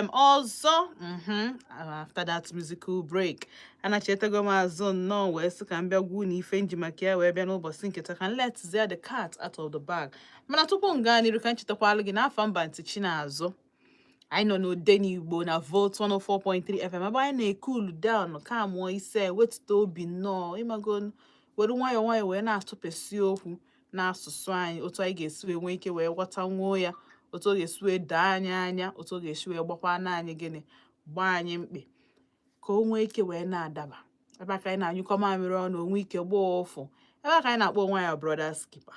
Ọzọ after that musical break, anachetago m azụ nnọọ wee sị ka m bịa gwa unu ife nji maka ya wee bịa n'ụbọchị nke taa, ka m let the cat out of the bag. Mana tupu m gaa n'iru, ka m chetakwalụ gị n'afọ mba ntị Chinazụ, anyị nọ n'Odenigbo na Volt 104.3 FM, ebe anyị na-ekulu down ka mụọ ise wetụta obi nnọọ, ịmago, were nwayọọ nwayọọ wee na-atụpịsị okwu n'asụsụ anyị, otu anyị ga-esi wee nwee ike wee ghọtanwuo ya, otu ọ ga-esi wee doo anyị anya, otu ọ ga-esi wee gbakwa anyị gịnị, gbaa anyị mkpị, ka o nwee ike wee na-adaba. Ebe a ka anyị na-anyụkọ mamịrị ọnụ, onwe ike gbaa ụfụ. Ebe a ka anyị na-akpọ onwe ya brothers keeper.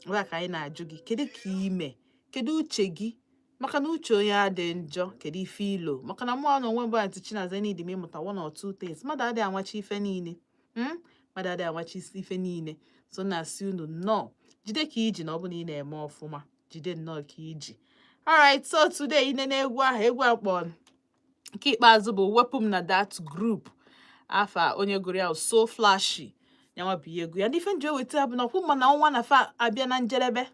Ebe a ka anyị na-ajụ gị, kedu ka ime, kedu uche gị, maka na uche onye adị njọ. Kedu ife ilo? Maka na mụ na onwe mbụ, Aunty Chinaza, need m ịmụta one or two things. Mmadụ adịghị amachi ife niile, Mmadụ adịghị amachi ife niile. So na-asị unu nnọọ, jide ka iji, na ọ bụ na ị na-eme ọfụma, jide nnọọ ka iji. Alright, so today, ine na-egwu ahụ, egwu akpọ nke ikpeazụ bụ "Wepụ M na That Group". Afa onye gụrụ ya, So Flashy, yanwa bụ ihe egwu ya. Ndị ife nji eweta ya bụ na ọkwụ mma na ọnwa na fa abịa na njedebe.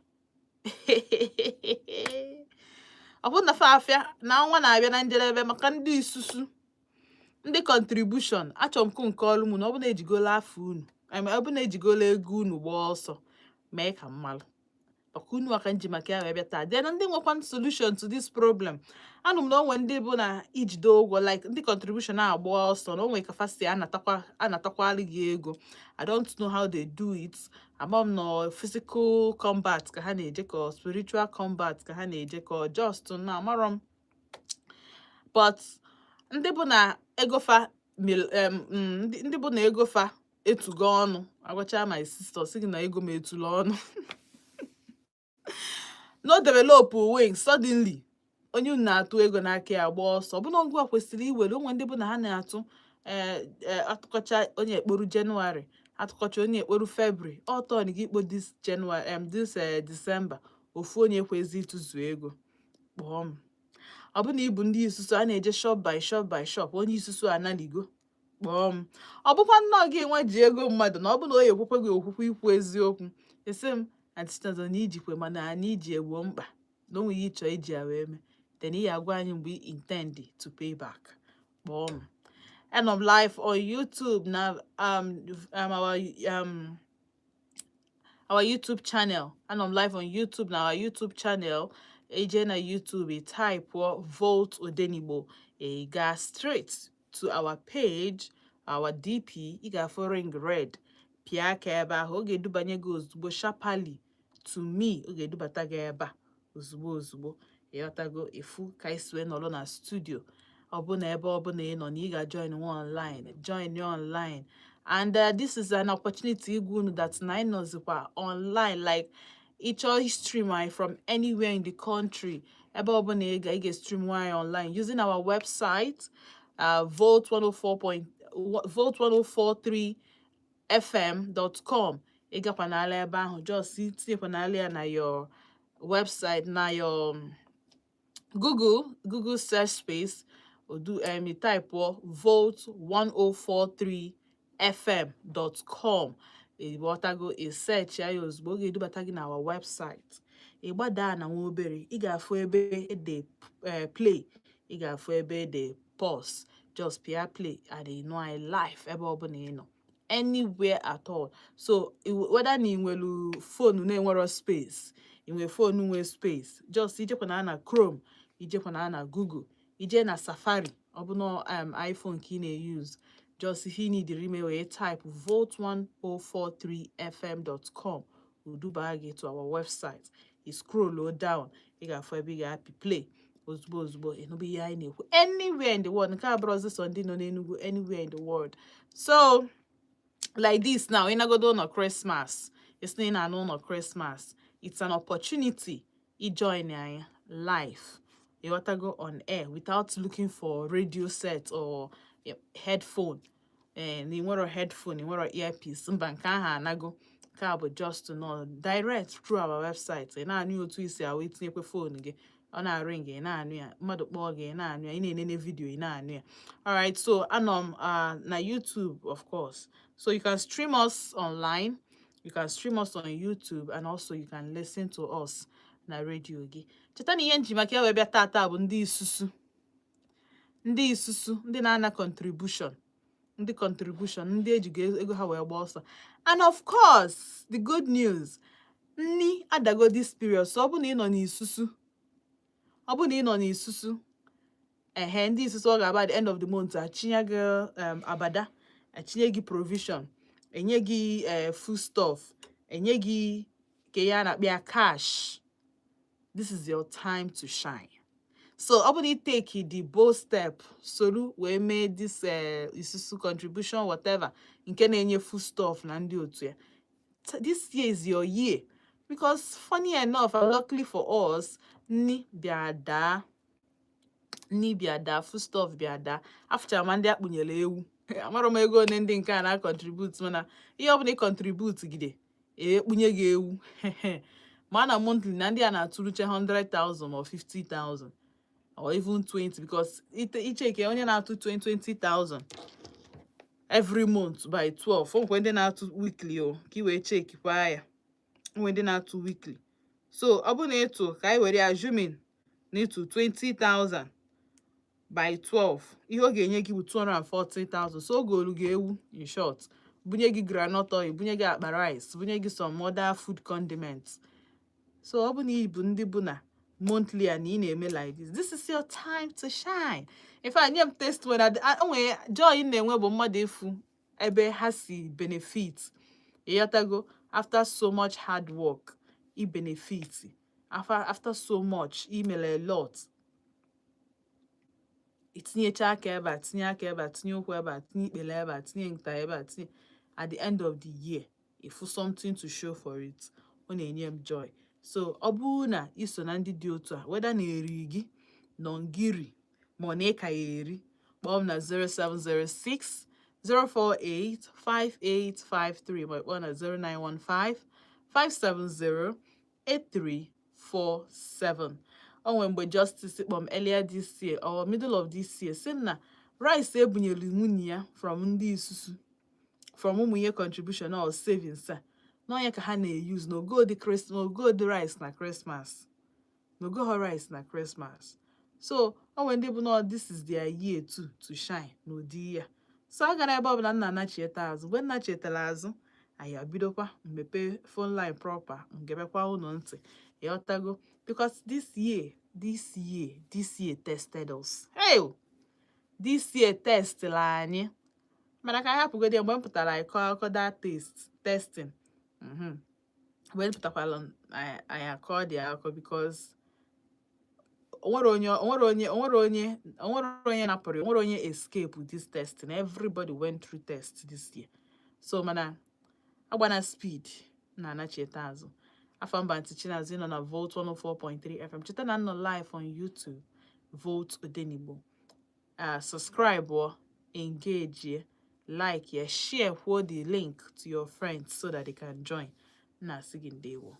Ọ bụ na fa afịa na ọnwa na-abịa na njedebe, maka ndị isusu, ndị contribution. Achọrọ m kụ nke ọrụ m na ọ bụ na ejigola afọ unu, ọ bụ na ejigola ego unu gbaa ọsọ, mee ka mmalụ maka unu aka nji maka ya wee bịa taa. Then ndị nwekwa solution to this problem, anụ m na onwe ndị bụ na ijide ụgwọ, like ndị contribution na-agba ọsọ, na onwe ka fa si anatakwa, anatakwalụ gị ego. I don't know how they do it. Ama m na physical combat ka ha na-eje, ka spiritual combat ka ha na-eje, ka just na amarọ m. But ndị bụ na ego fa ndị bụ na ego fa etugo ọnụ, agwacha my sister, sị gị na ego m etulu ọnụ, no develop wings suddenly. Onye unu na-atụ ego n'aka ya gba ọsọ, ọbụna ọgụ a kwesịrị iwere onwe. Ndị bụ na ha na-atụ ee, atụkọcha onye ekporu Jenụwarị, atụkọcha onye ekporu Febrụwarị, ọ turn gị ikpo this January, this December, ofu onye ekwezi ịtụzu ego. Kpọọ m. Ọ bụ na ịbụ ndị isusu a na-eje shop by shop by shop, onye isusu analigo, kpọọ m. Ọ bụkwa nnọọ gị nwa ji ego mmadụ, na ọ bụ na o ekwekwe gị okwukwe ikwu eziokwu, esi m, Aunty Chinazọ, na ijikwe, mana anyị iji egbo mkpa na o nwere ihe ịchọ iji ya wee mee, then ị ya agwa anyị mgbe ị intend to pay back. Kpọọ m. And I'm live on YouTube na our YouTube channel. And I'm live on YouTube na our YouTube channel. Ije na YouTube, ị type Volt Odenigbo, ị gaa straight to our page, our DP, ị ga-afụ ring red, pịa aka ebe ahụ, ọ ga-edubanye gị ozugbo sharply to me. Ọ ga-edubata gị ebe a ozugbo ozugbo. Ịghọtago? Efu ka anyị si wee nọrọ na studio. Ọ bụ na ebe ọ bụla ị nọ na ị ga-join nwa online, join ya online. And this is an opportunity ịgwa unu that na anyị nọzikwa online, like ịchọ stream anyị from anywhere in the country, ebe ọbụla ị ga, ị ga-stream anyị online using our website, volt 104 point, volt 1043 fm.com. Ị gakwa n'ala ebe ahụ, just tinyekwa n'ala ya na your website, na your Google search space, odu type volt 1043 fm.com. Ịghọtago? Ị search ya ozugbo, ọ ga-edubata gị na our website. Ị gbadaa na nwa obere, ị ga-afụ ebe ede play, ị ga-afụ ebe ede pause. Just pịa play and ị nụ anyị live ebe ọbụla ị nọ, anywhere at all. So whether na ị nwere phone na-enwero space, ị nwere phone nwee space, just ijekwana na Chrome, ijekwana na Google, ije na Safari, ọ bụ na iPhone ka ị na-use, just ihe ị nidiri ime wee type volt1043fm.com, uduba gị to our website. Ị scroll down, ị ga-afụ ebe ị ga-apị play. Ozugbo ozugbo, ịnụbụ ihe anyị na-ekwu anywhere in the world. Nke a bụrụzi sọ ndị nọ n'Enugu, anywhere in the world. So like this now, ị nagodo ụlọ Christmas, isi na ị na-anụ ụlọ Christmas, it's an opportunity ijoin anyị live, ịghọtago, on air without looking for radio set or headphone. Ee, na ị nwero headphone, ị nwero earpiece, mba, nke ahụ anago. Nke a bụ just to know direct through our website. Ị na-anụ otu isi ahụ, itinyekwe phone gị, ọ na-ring, ị na-anụ ya. Mmadụ kpọọ gị, ị na-anụ ya. Ị na-enene video, ị na-anụ ya. Alright, so anọ m na YouTube, of course. So you can stream us online, you can stream us on YouTube, and also you can listen to us na radio gị. Cheta na ihe nji maka ya wee bịa tata bụ ndị isusu. Ndị isusu, ndị na-ana contribution, ndị contribution, ndị ejigo ego ha wee gbaa ọsọ. And of course, the good news, nni adago this period. So ọ bụ na ị nọ n'isusu, ọ bụ na ị nọ n'isusu, ehe, ndị isusu, ọ ga-aba at the end of the month, achinye gị abada, achinye gị provision, enye gị foodstuff, enye gị ka ya na-akpọ ya cash. This is your time to shine. So ọ bụ na ị take the bold step, soro wee mee this isusu contribution, whatever, nke na-enye foodstuff na ndị otu ya, this year is your year, because funny enough and luckily for us, nni bịa daa, nni bịa daa, foodstuff bịa daa. Afụchara ma ndị akpụnyere ewu. Amarọ m ego one ndị nke a na-contribute, mana ihe ọbụla ị contribute gide, ekpunye gị ewu. Ma na monthly na ndị a na-atụruche 100,000 or 50,000 or even 20, because icheke onye na-atụ 20 20,000 every month by 12. O nwekwa ndị na-atụ weekly o, ka ị wee chekikwa ya, onwe ndị na-atụ weekly. So ọ bụ na ịtụ, ka anyị were assuming na ịtụ 20,000 by 12, ihe ọ ga-enye gị bụ 240,000. So oge olu gị ewu, in short, bunye gị groundnut oil, bunye gị akpa rice, bunye gị some other food condiments. So ọ bụ na ị bụ ndị bụ na monthly a na ị na-eme like this, this is your time to shine. In fact, nye m testimony, o nwere joy m na-enwe bụ mmadụ efu ebe ha si benefit, ịghọtago? After so much hard work, i benefit after so much imere a lot, itinyecha aka ebe a, tinye aka ebe a, tinye ụkwụ ebe a, tinye ikpere ebe a, tinye nta ebe a, tinye, at the end of the year, ifu something to show for it. Ọ na-enye m joy. So ọ bụrụ na iso na ndị dị otu a, weda na-eri gị nọ ngiri ma ọ na ịka ya eri, kpọọ m na 0706 048 5853, ma kpọọ na 0915 570 8347. O nwere mgbe Justice kpọm earlier this year or middle of this year, sị m na rice ebunyere nwunye ya from ndị isusu, from ụmụ ihe contribution or savings a, n'ọnya ka ha na-use n'ogodi Christmas, n'ogodi rice na Christmas, n'ogoho rice na Christmas. So o nwere ndị bụ na this is their year too to shine n'ụdị ya. So a gara ebe ọbụla nna anachieta azụ. Mgbe nna chetara azụ, anyị abidokwa mmepe phone line proper, ngebekwa unu ntị, ịghọtago? Because this year tested us. Hey, this year testịla anyị. Mana ka anyị hapụgodi ya, mgbe m pụtara anyị kọọ akụkọ that testing. Mgbe m pụtakwala, anyị akọ dị akụkọ, because onwere onye napụrụ, onwere onye escape this testing. Everybody went through test this year. So mana agbana speed na anacheta azụ. Afọ mba ntị Chinazụ nọ na Volt 104.3 FM. Cheta na nọ live on YouTube, Volt Odenigbo. Subscribe or engage, like ya, share kwuo the link to your friends so that they can join. Na asị gị ndewo.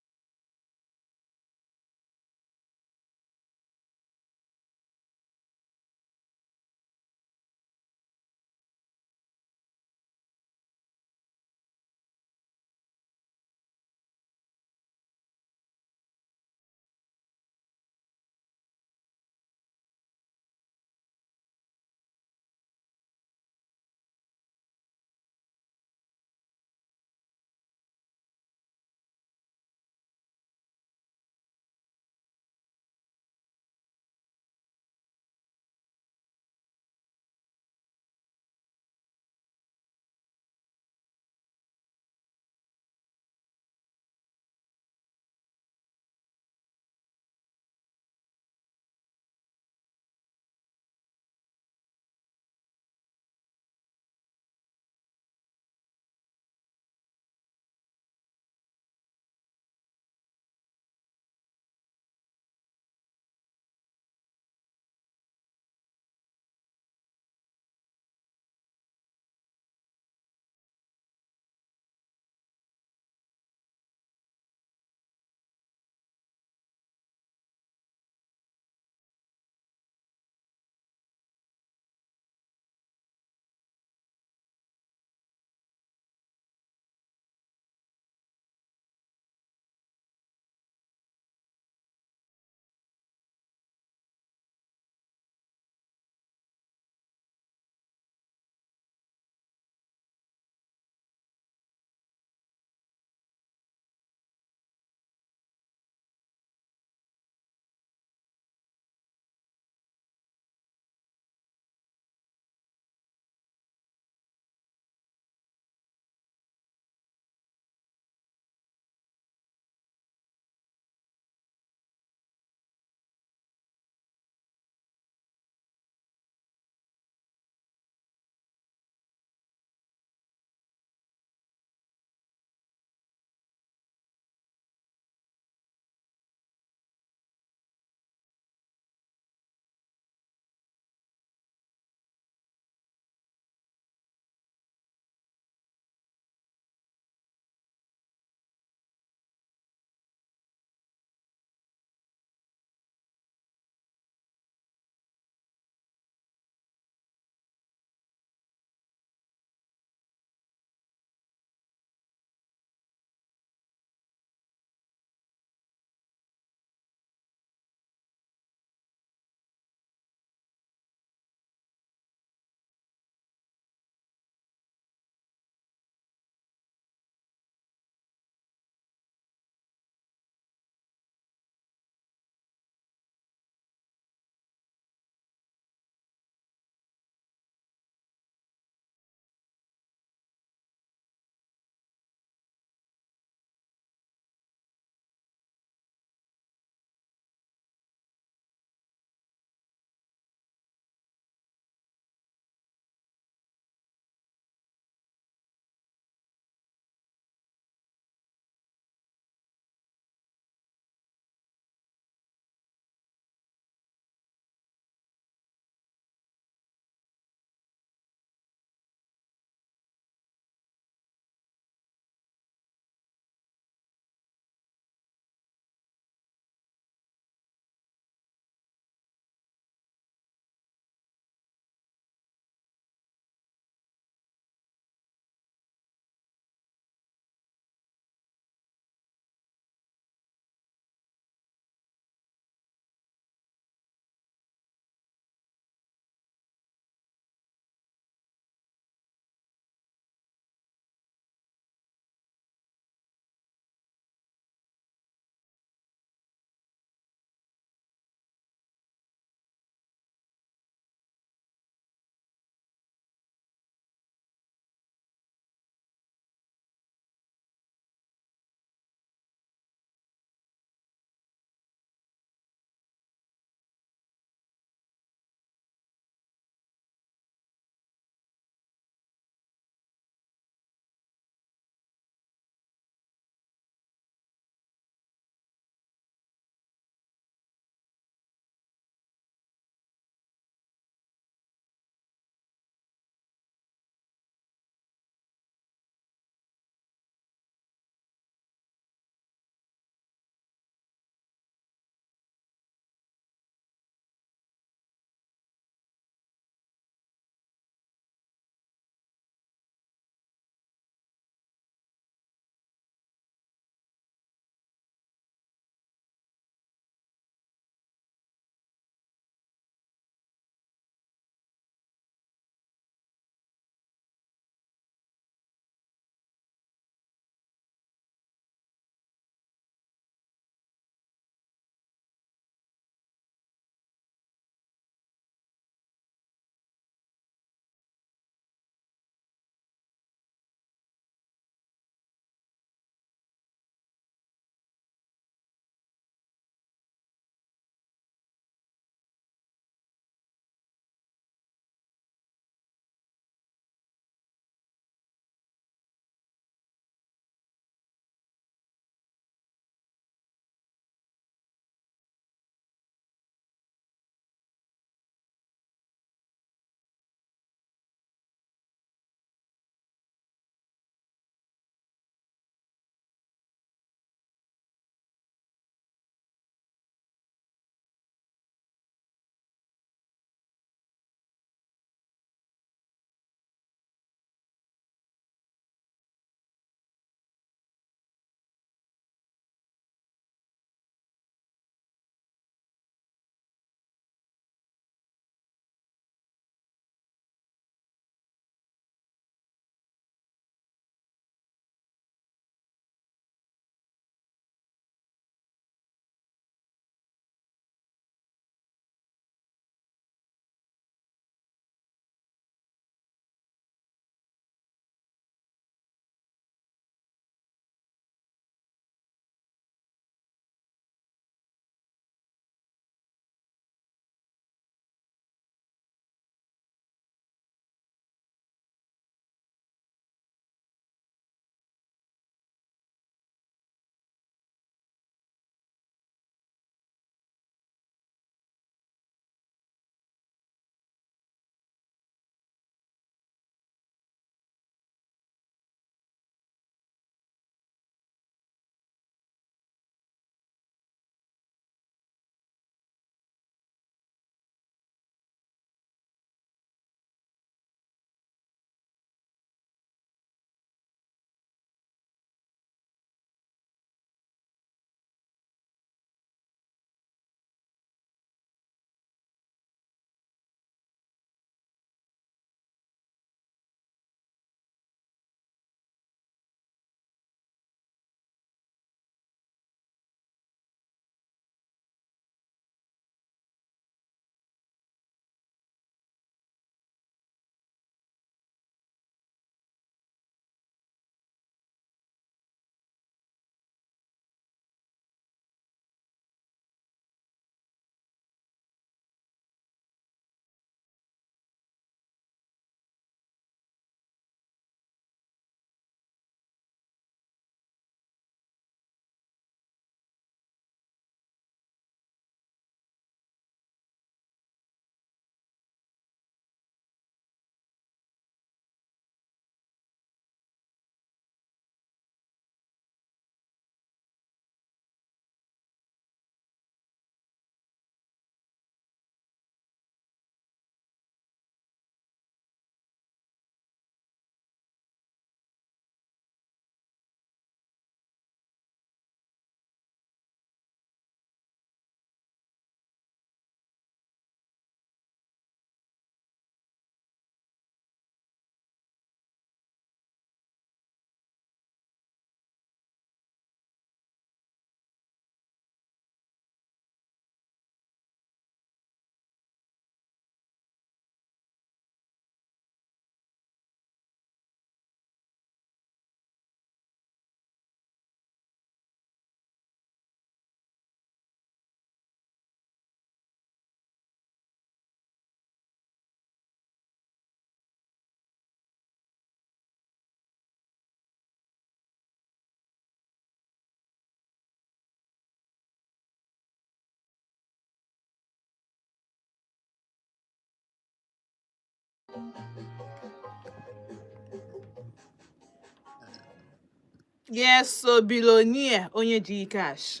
Yes, so billionaire onye ji cash.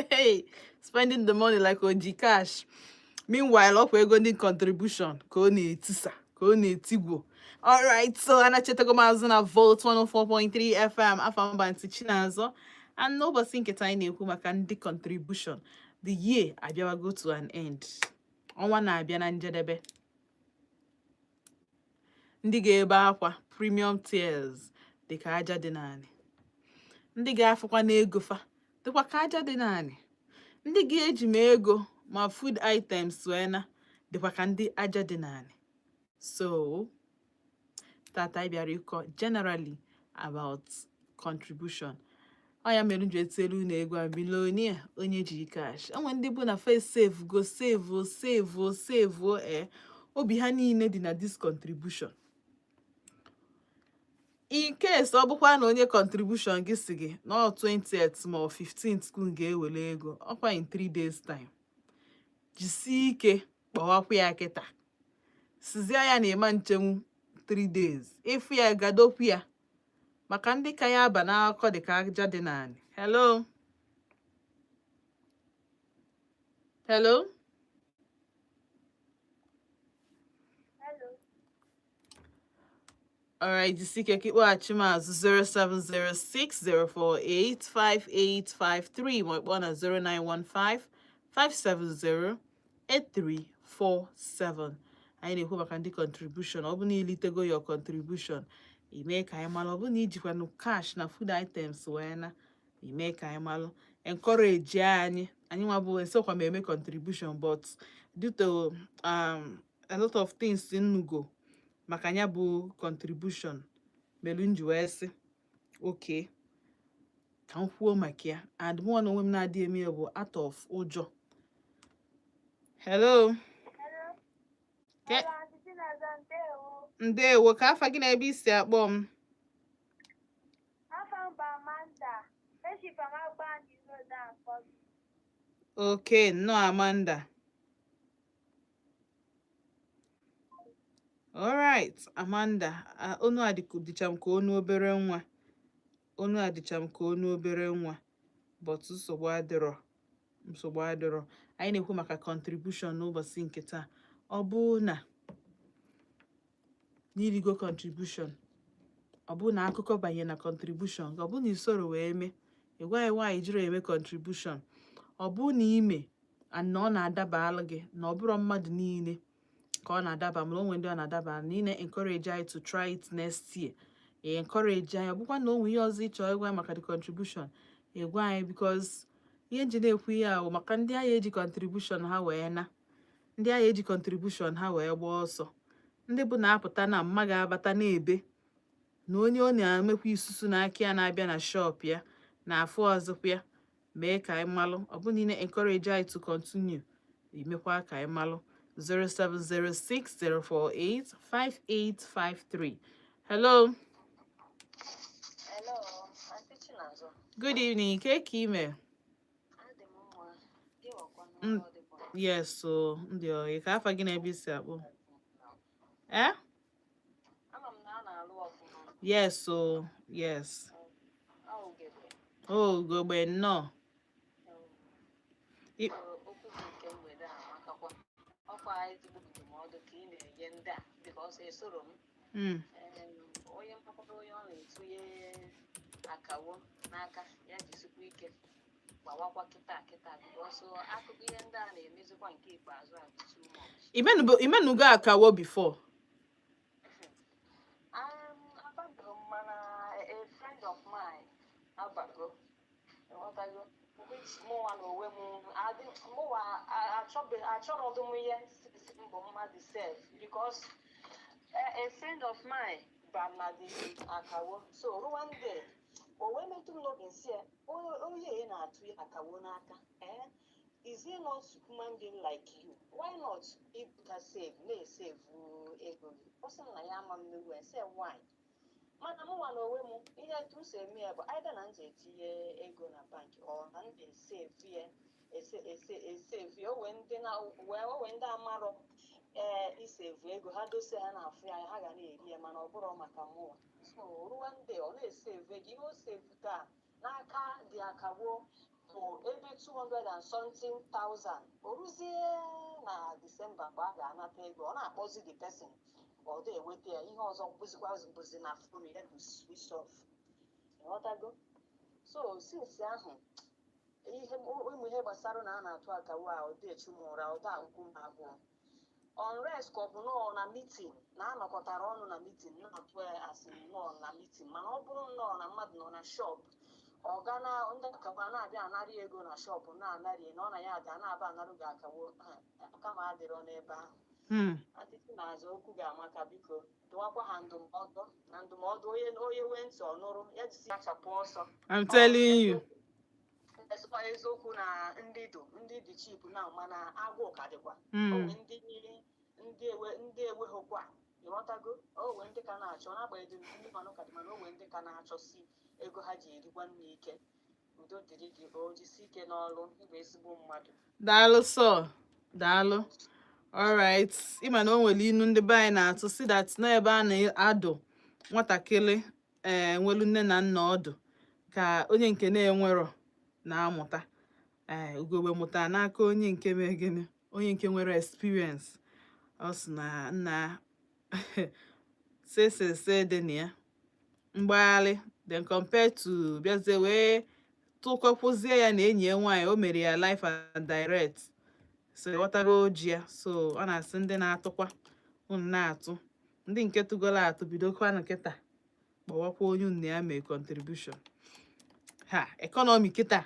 Hey, spending the money like oji cash. Meanwhile, ọkwa ego ndị contribution ka ọ na-etisa, ka ọ na-etigwo. Alright, so anachetago m azụ na Volt 104.3 FM, afọ mba ntị Chinazọ. And n'ụbọchị nke taa anyị na-ekwu maka ndị contribution. The year abịawago to an end. Ọnwa na-abịa na njedebe. Ndị ga-ebe akwa premium tears dị ka aja dị naanị. Ndị ga-afụkwa n'ego fa dịkwa ka aja dị naanị. Ndị ga-eji ma ego ma food items wee na dịkwa ka ndị aja dị naanị. So tata anyị bịara ịkọ generally about contribution. Ọ ya mere m ji etielu unu egwu a, billionaire onye ji cash. Enwe ndị bụ na first save go save o, save o, save o, obi ha niile dị na this contribution. In case ọ bụkwa na onye contribution gị si gị na ọ 20th ma ọ 15th ka unu ga-ewere ego, ọkwa in 3 days time, jisie ike kpọwakwa ya kịta, sizie ya na ịma nchenwu 3 days, ịfụ ya gadokwu ya, maka ndị ka ya aba n'akụkọ dị ka aja dị naanị. Hello, hello. Hello. Alright, jisike ka ịkpọghachi m azụ 07060485853, ma ọ kpọọ na 09155708347. Anyị na-ekwu maka ndị contribution. Ọ bụ na ilitego your contribution, ime ka anyị malụ. Ọ bụ na ijikwanụ cash na food items wee na ime ka anyị malụ, encourage anyị. Anyị nwa bụ esokwa m eme contribution, but due to a lot of things nnugo maka ya bụ contribution melu m ji wee sị okay ka m kwuo maka ya, and mụnwa na onwe m na-adị eme ya bụ out of ụjọ. Hello. Hello. Ke Hello, Aunty Chinaza, ndewo. Ndewo. Ka afa gị na ebe isi akpọ m? Afọ m bụ Amanda. Eshikwa m Agbani Road akpọ gị. Okay, nnọọ Amanda. Alright, Amanda, onu a dịcha m ka onu obere nwa. Onu a dịcha m ka onu obere nwa, but nsogbu adịrọ, nsogbu adịrọ. Anyị na-ekwu maka contribution n'ụbọchị nke taa. Ọ bụ na n'irigo contribution, ọ bụ na akụkọ banye na contribution, ọ bụ na isoro wee mee, ị gwa anyị nwaanyị jiri eme contribution, ọ bụ na ime and na ọ na-adabalụ gị, na ọ bụrụ mmadụ niile ka ọ na-adaba, mana o nwere ndị ọ na-adaba, na ị na-encourage anyị to try it next year, ị encourage anyị. Ọ bụkwa na o nwere ihe ọzọ ị chọrọ ịgwa anyị maka the contribution, ị gwa anyị, because ihe nji na-ekwu ihe a bụ maka ndị agha eji contribution ha wee na ndị agha eji contribution ha wee gbaa ọsọ, ndị bụ na-apụta na mma ga-abata na-ebe na onye ọ na-emekwa isusu n'aka ya na-abịa na shop ya na afụ ọzọkwa ya. Mee ka anyị malụ. Ọ bụ na ị na-encourage anyị to continue, imekwa ka anyị malụ. 07060485853. Hello. Hello, Aunty Chinazọ. Good evening. Ke ka ime? Adị m mma. Gị nwakwanụ? Mm. Ọ dịkwa. Yes, so ndị oyi ka afa gị na ebe isi akpọ? Eh. Ama m na a na-alụ ọfụma. Yes, so yes. Ọ ugegbe. Oh, ugogbe, nnọọ. Okwu gị nke mgbede a amakakwa. Ọkwa ezigbo ndụmọdụ ka ị na-enye ndị a, because esoro m. Onye mkpakọrọ onye ọ na-etinye akawo n'aka ya jisikwa ike gbawakwa kịta kịta, because akụkọ ihe ndị a na-emezikwa nke ikpeazụ a dị too much. Imenugo akawo before? Abago m, mana a friend of mine abago, ịghọtago, which mụnwa na onwe m adị mụnwa achọrọdụ m ihe si mbụ mmadụ sef, because a friend of mine ba na the akawo. So ruo one day o wee metụ m n'obi, nsị ya, onye ị na-atụ ya akawo n'aka, eh, is he not human being like you? Why not ịpụta save na-esave ego gị? Ọ sị m na ya ama mmegbu ya. Sị why? Mana mụnwa na onwe m, ihe etu m si eme ya bụ either na m ji etinye ego na bank or na m ji esave ya, ese ese esave ya. O wee ndị na wee o wee ndị amarọ. Ee, isave ego ha dose, ha na-afụ ya, ha ga na-eri ya, mana ọ bụrụ maka mụnwa. So ruo one day, ọ na-esave ego. Ihe o save taa n'aka dị akagbo bụ ebe 200 and something thousand. O ruzie na Disemba, mgbe a ga-anata ego, ọ na-akpọzi the person, ọ dị eweta ya. Ihe ọzọ bụzikwa bụzi na phone ya bụ switch off. Ịghọtago? So since ahụ, ihe ụmụ ihe gbasara na a na-atụ akawo a, ọ dị echu m ụra, ọ dị agwụ m agwụ, unless ka ọ bụ nọọ na meeting, na anọkọtara ọnụ na meeting na-atụ ya asị nnọọ na meeting. Mana ọ bụrụ nnọọ na mmadụ nọ na shop, ọ ga na ndị akawo a na-abịa anarị ego na shop, na-anarị na ọ na ya ga na-aba anarụ gị akawo kama adịrọ n'ebe ahụ. Atịtị na-azụ okwu ga-amaka. Biko dụwakwa ha ndụmọdụ na ndụmọdụ. Onye nwee ntị ọ nụrụ ya, jisi achapụ ọsọ. I'm telling you. Eziokwu, eziokwu na ndị dụ ndị dị cheap na, mana agwụ ka dịkwa. Onwe ndị ewe ndị eweghịkwa, ịghọtago? Onwe ndị ka na-achọ, n'agbanyeghị ndị manụ ka dị, mana onwe ndị ka na-achọsi ego ha ji erikwa nri ike. Udo dịrị gị. O jisi ike n'ọrụ, ịbụ ezigbo mmadụ. Daalụ sọ, daalụ. Alright, ịma na o nwere inu ndị be anyị na-atụ si that na ebe a na-adụ nwatakịrị ee nwelu nne na nna ọdụ ka onye nke na-enwerọ na-amụta. Ee, ugogbe mụta n'aka onye nke mee gịnị, onye nke nwere experience. Ọ sị na nna sese dị na ya mgbagharị, then compared to bịazie wee tụkọkwụzie ya na enyi ya nwaanyị, o mere ya life and direct. So ghọtago oji ya. So ọ na-asị ndị na-atụkwa unu na-atụ, ndị nke tụgoro atụ, bidokwanụ kịta kpọwakwa onye unu ya mee contribution ha. Economy kịta,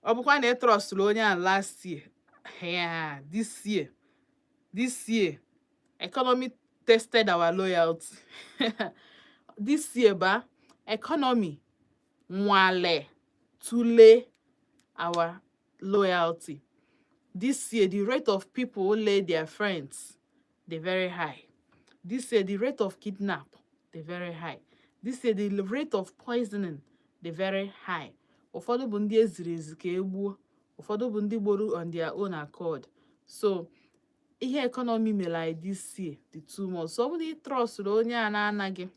ọ bụkwa na ị trustụrụ onye a last year, yeah, this year economy tested our loyalty. This year ba economy nwale tule our loyalty. This year, the rate of people who lay their friends dey very high. This year, the rate of kidnap dey very high. This year, the rate of poisoning dey very high. Ụfọdụ bụ ndị eziri ezi ka e gbuo, ụfọdụ bụ ndị gburu on their own accord. So ihe economy mere anyị this year dị too much. So ọ bụrụ na ị trustụrụ onye a na-anaghị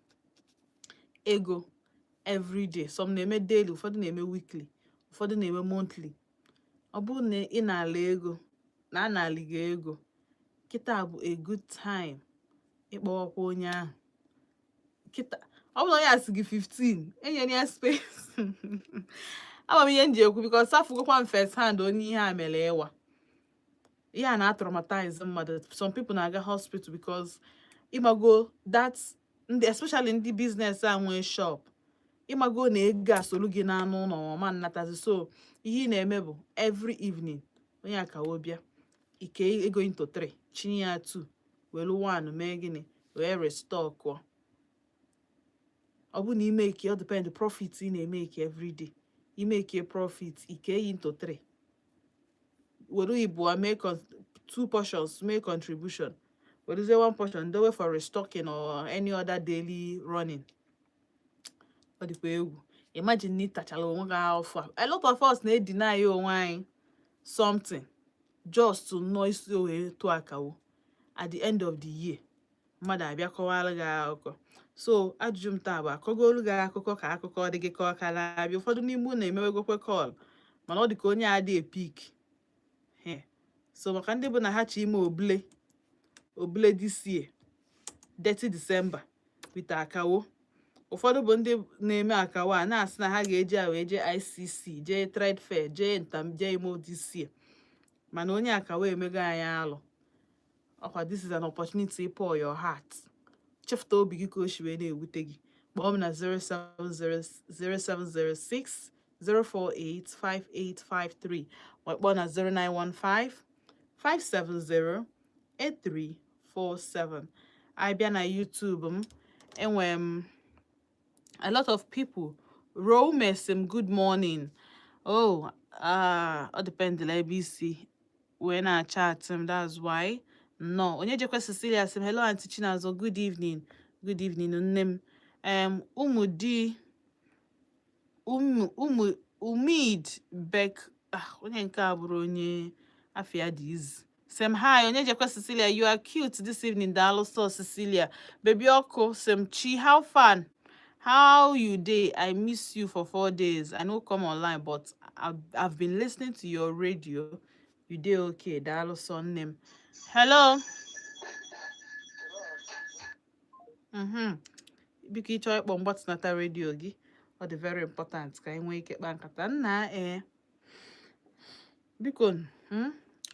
ego everyday, some na-eme daily, ụfọdụ na-eme weekly, ụfọdụ na-eme monthly, ọ bụrụ na ị na-ala ego na anali gị ego kịta, bụ a good time ịkpọwakwa onye ahụ kịta. Ọ bụrụ na onye a sị gị 15, enyere ya space. Ama m ihe m ji ekwu, because afụgokwa m first hand onye ihe a mere. Ịwa ihe a na-atraumatize mmadụ. Some people na-aga hospital because ịmago that ndị, especially ndị business a nwee shop, ịmago na ego a solu gị n'anụ ụlọ ọma nnatazi. So ihe ị na-eme bụ every evening, onye akawo bịa, ike ego into 3, chinye ya 2, welu 1 mee gịnị, wee restock. Ọ bụ na ime ike, ọ depend profit ị na-eme ike everyday. Ime ike profit, ike ya into 3, were ibụọ mee two portions, mee contribution, werezie one portion dowe for restocking or any other daily running. Ọ dịkwa egwu. Imagine na ị tachara onwe gị afọ a. A lot of us na-edeny onwe anyị something just to nnọọ isi wee tụọ akawo. At the end of the year, mmadụ abịa kọwara gị akụkọ. So ajụjụ m taa bụ, akọgolu gị akụkọ ka akụkọ ọ dị gị ka ọ ka na-abịa? Ụfọdụ n'ime unu emewegokwe call, mana ọ dị ka onye a adịghị epick. So maka ndị bụ na ha chi ime obule obule this year, Detty December with akawo, ụfọdụ bụ ndị na-eme akawo a na-asị na ha ga-eji a wee jee ICC, jee trade fair, jee ntam, jee imo this year, mana onye akawo emego anyị alụ ọkwa. This is an opportunity to pour your heart, chefuta obi gị ka o si wee na-ewute gị. Kpọọ m na 070 0706 048 5853, ma kpọọ na 0915 570 8347. Abịa na YouTube m, enwere m a lot of people. Rome sị m good morning. Oh, ah, ọ dependịla ebe isi wee na-achat m, that's why. Nnọọ, onye jekwa. Cecilia sị m, "Hello, Aunty Chinazọ, good evening." Good evening, nne m. Ụmụ di ụmụ ụmụ Umid Bek, ah, onye nke a bụrụ onye afịa dị izi. Sem hi, Onyejekwe Cecilia, you are cute this evening. Daalụ so, Cecilia. Baby Oko, Sem Chi, how far? How you dey? I miss you for 4 days. I no come online, but I've been listening to your radio. You dey okay? Daalụ so, nne m. Hello. Biko, ịchọ ịkpọ, mgbatịnata redio gị. Ọ dị very important ka anyị nwee ike kpaa nkata nna. Ee, biko,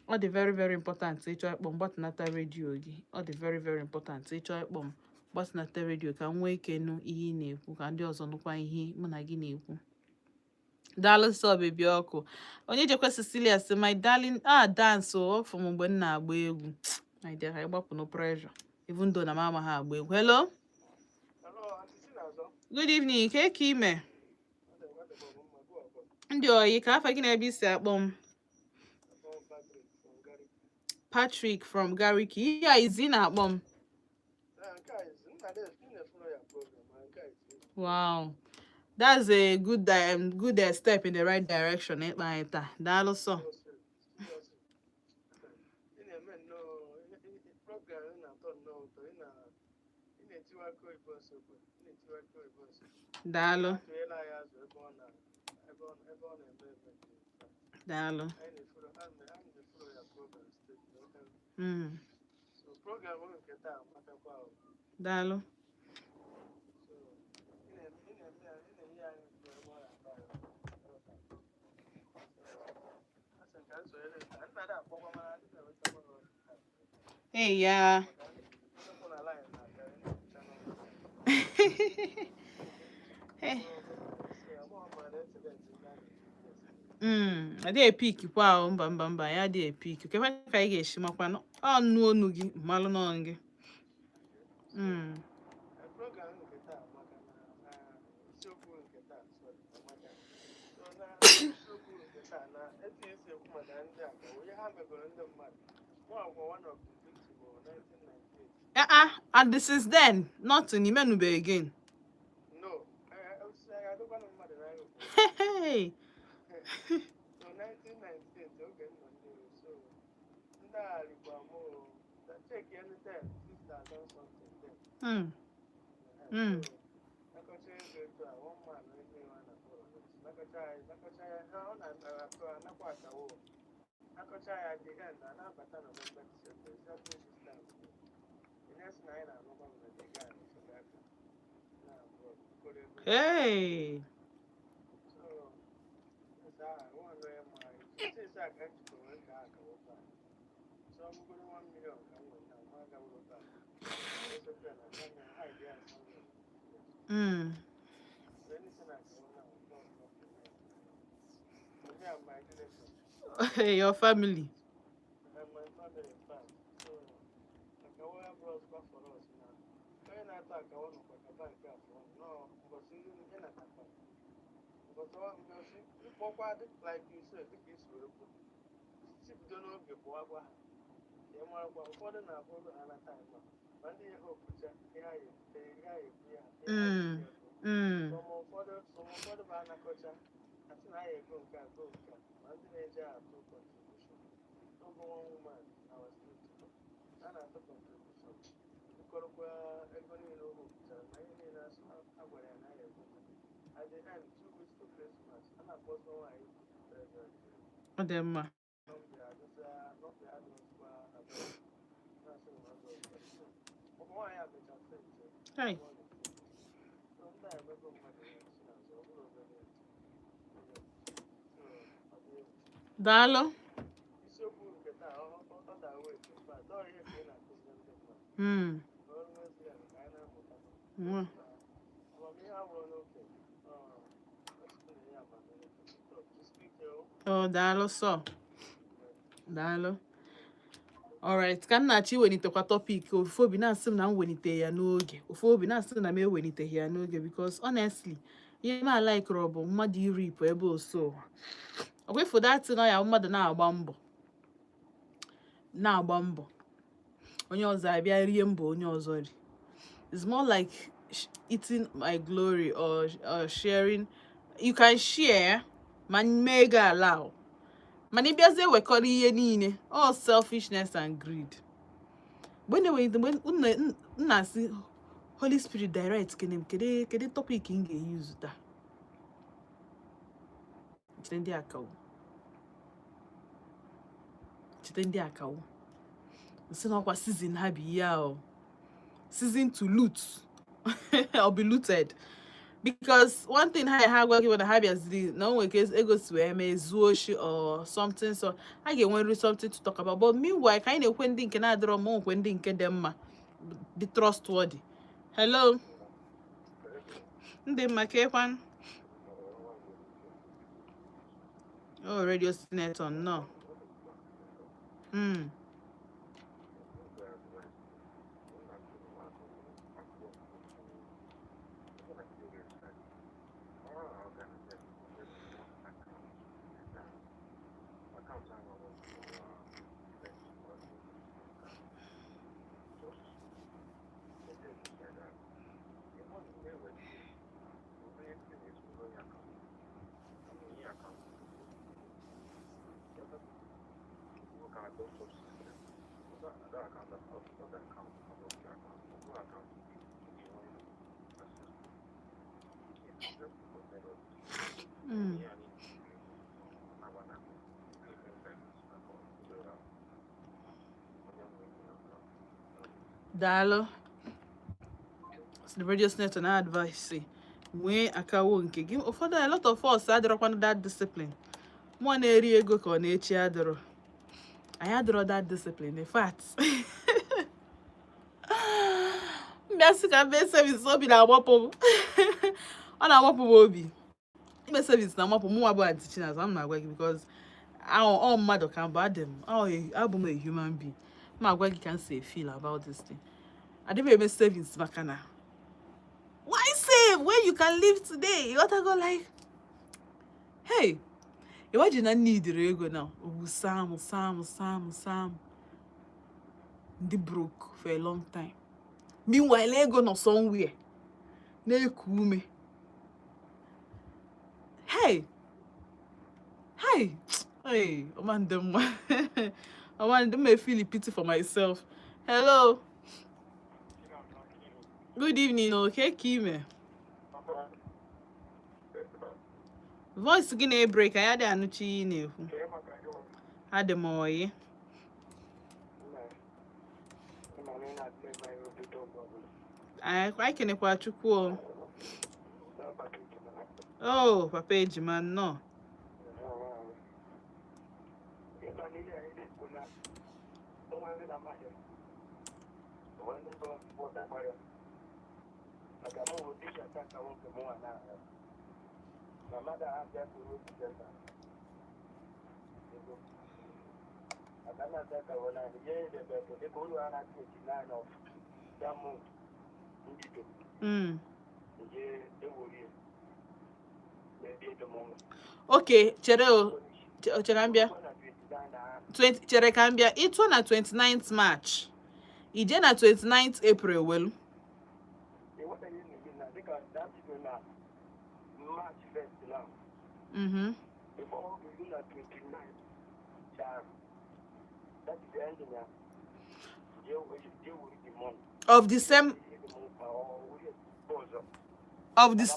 Ọ dị very very important. Ịchọ ịkpọ, mgbatịnata redio gị. Ọ dị very very important. Ịchọ ịkpọ m, gbatịnata redio ka m nwee ike nụ ihe ị na-ekwu, ka ndị ọzọ nụkwa ihe mụ na gị na-ekwu. Daalụ sọ, baby ọkụ. Onye jekwa Cecilia sị, "My darling." Ah, dance o ọfụ m mgbe m na-agba egwu. My dear, ka anyị gbapụ no pressure, even though na m amaghị agba egwu. Hello. Hello, Aunty Chinazọ. Good evening. Ka eke ime, ndị oyi? Ka afa gị na ebe isi akpọ m? Patrick from Gariki. Patrick from Gariki. Ihe a izi na-akpọ m? Nke a is nna dị na-follow ya program, ma nke a is Wow, that's a good step in the right direction ịkpa anyị taa. Daalụ sọ. Seriously, seriously. Ị na-eme nnọọ program ị na-atọ nnọọ ụtọ. Ị na-etiwa aka oyibo nsogbu. Ị na-etiwa aka oyibo nsogbu. Daalụ. Atụnyela anyị azụ ebe ọ na-eme eme. Daalụ. Anyị na-follow ya program steady. So program nke taa amatakwa o. Daalụ. So ị na-eme ya, ị na-enye anyị ebe ọ na-aba anyị. Asị ka m sonyere nta nna dị akpọkwa, mana adị na-enwetakwa n'ọrụ. Hey ya. Ndị kwụ na line na-abịa na-echa n'ọrụ. Hey. So, amaghị m ma na incident ndị a na-ekwu. Adịghị e-pick kwa o. Mba, mba, mba, ya adịghị e-pick. Kekwa ka anyị ga-esi makwa ọ nụ onu gị, mmalụ nọ gị. Program nke taa maka na isiokwu nke taa, sorry, amaka. So na isiokwu nke taa na etu esi ekwu maka ndị a ka onye ha megoro ndị mmadụ. Mụ agwa one of the victim of 1998. Ah ah, and since then nothing imenube again? No, osisi agha adịkwanụ mmadụ n'anya okwu. Hey. So 1998, oge m nọ Nnewi, so ndị a rikwa mụ o. Check anytime, 6,000 something then. Nakọcha ego etu a, one man onye Nnewi a na-akpọ Rolex. Nakọcha ya, nakọcha ya, ha ọ na-atụ anakwa akawo. Nakọcha ya, the end, a na-abata November, December, exactly this time. The next thing anyị na-anụkwa bụ na the guy nọsọrọ aka na abroad, koro ego. Hey. So, since I one onye ma since a ka njikọ wee ka akawo back. So ọ bụgoro 1 million ka m nwere na ma agaworo back. Esokwa na kama hide ya somewhere. So anything I can now, no, no, no. For me and my relatives, Your family. And my family, in fact. So, akawo abụrụzikwa for us na onye na-atụ akawo nọkwa ka bank afọ nọọ mbọsị ị natakwa mbọsị mbọsị ịkpọkwa dị like you said, dịka isi wee kwu, si bido n'oge pụwakwa ha ka ị marakwa. Ụfọdụ na-abụ ha na time a ma ndị ihe okwucha ihe a ya ihe a ekwu ya ihe a ya ekwu. Some ụfọdụ bụ anakọcha asị na ya ego nke a go nke a, ma ndị na-eji atụ contribution. Oge one woman na our state a na-atụ contribution, nkọrọkwa ego niile o wepụtara na ihe niile asị a gwara ya na ya ego. At the end, 2 weeks to Christmas, a na-akpọzi nwaanyị president. Ọ dị mma. Nọmba adịza nọmba adịzikwa abụọ na-asị na ọzọ ụmụ nwaanyị a mechara faint. Hey. So ndị a emego mmadụ ya si n'azụ, ọ bụrụ obere ihe. So, ọ dị egwu. Daalụ. Isiokwu nke taa ọ da wait. In fact, ọ ihe ka ị na-akụziri ndị mmadụ. Ọrụ n'ezie ka anyị na-amụta. Amamihe awụrụ n'okenye. Ọ Chukwu na-enye amamihe. So, jisie ike o. Oh, daalụ sọ. Daalụ. Alright, ka m na-achọ iwelitekwa topic, ofu obi na-asị m na m welite ya n'oge, ofu obi na-asị m na m eweliteghị ya n'oge, because honestly, ihe m alaikọrọ bụ mmadụ iripụ ebe oso ụwa. Ọkwa ifo datin ya, mmadụ na-agba mbọ, na-agba mbọ, onye ọzọ abịa rie mbọ onye ọzọ ri. It's more like eating my glory or sharing. You can share ma mee gị allow. Mana ịbịazie wekọrọ ihe niile, all selfishness and greed. Mgbe na-enweghị, mgbe m na-asị, "Holy Spirit, direct kene m, kedu topic m ga-eyuzu taa?" Chete ndị akawo, chete ndị akawo nsị na ọkwa season ha bụ ihe ahụ, season to loot or be looted, because one thing ha gwa gị bụ na ha bịaziri na o nwere ka ego si wee mee zuo oshi or something, so ha ga-enwerịrị something to talk about. But meanwhile, ka anyị na-ekwe ndị nke na-adịrọ mma, nwekwe ndị nke dị mma, dị trustworthy. Hello, ndị mma ka ekwan. Oh, radio senator, nnọọ. Daalụ. So the radio senator na advice, nwee akawo nke gị. Ụfọdụ, a lot of us adịrọkwanụ that discipline. Mụọ na-eri ego ka ọ na-echi adịrọ, anyị adịrọ that discipline. In fact, mbịa sị ka mee service, obi na-agbapụ m, ọ na-agbapụ m obi. Ime service na-amapụ mụnwa bụ Aunty Chinazụ. M na-agwa gị because ọ mmadụ ka mbụ adị m, abụ m a human being. M agwa gị ka m si feel about this thing. Adị m eme savings maka na why save when you can live today? You gotta go like, hey, imagine na need ego now, owu sam sam sam sam ndị broke for a long time. Meanwhile, ego nọ somewhere na-eku ume. Hey, hey, hey, ọma ndị mma, ọma ndị mma. Feel pity for myself. Hello, good evening. Okay, ka ime voice gị na-ebreak, anyị adịghị anụchi ihe ị na-ekwu. Adị m oyi. Anyị kenekwa Chukwu o. Oh, papa ejima, nnọọ. Okay, chere o, chere ka m bịa. 20, chere ka m bịa. Ịtụọ na 29th March, ije na 29th April welu. Of the same of this.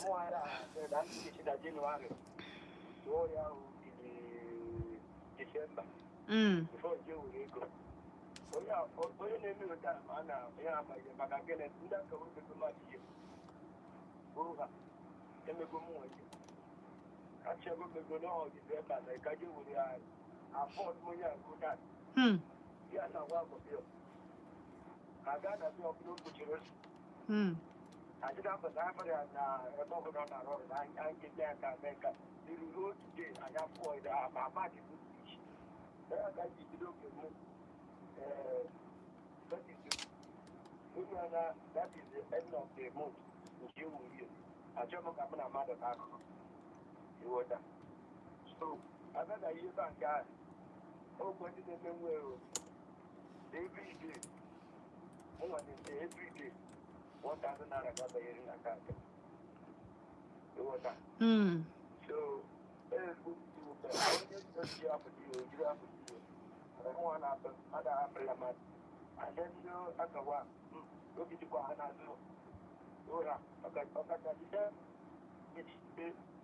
Oji afọ dị ya, ojiri afọ dị ya. Nwa na-atọ, a na-ahapụrụ ya mmadụ. Ada ndị akawa, obi dịkwa ha n'azụ ụra, ọkacha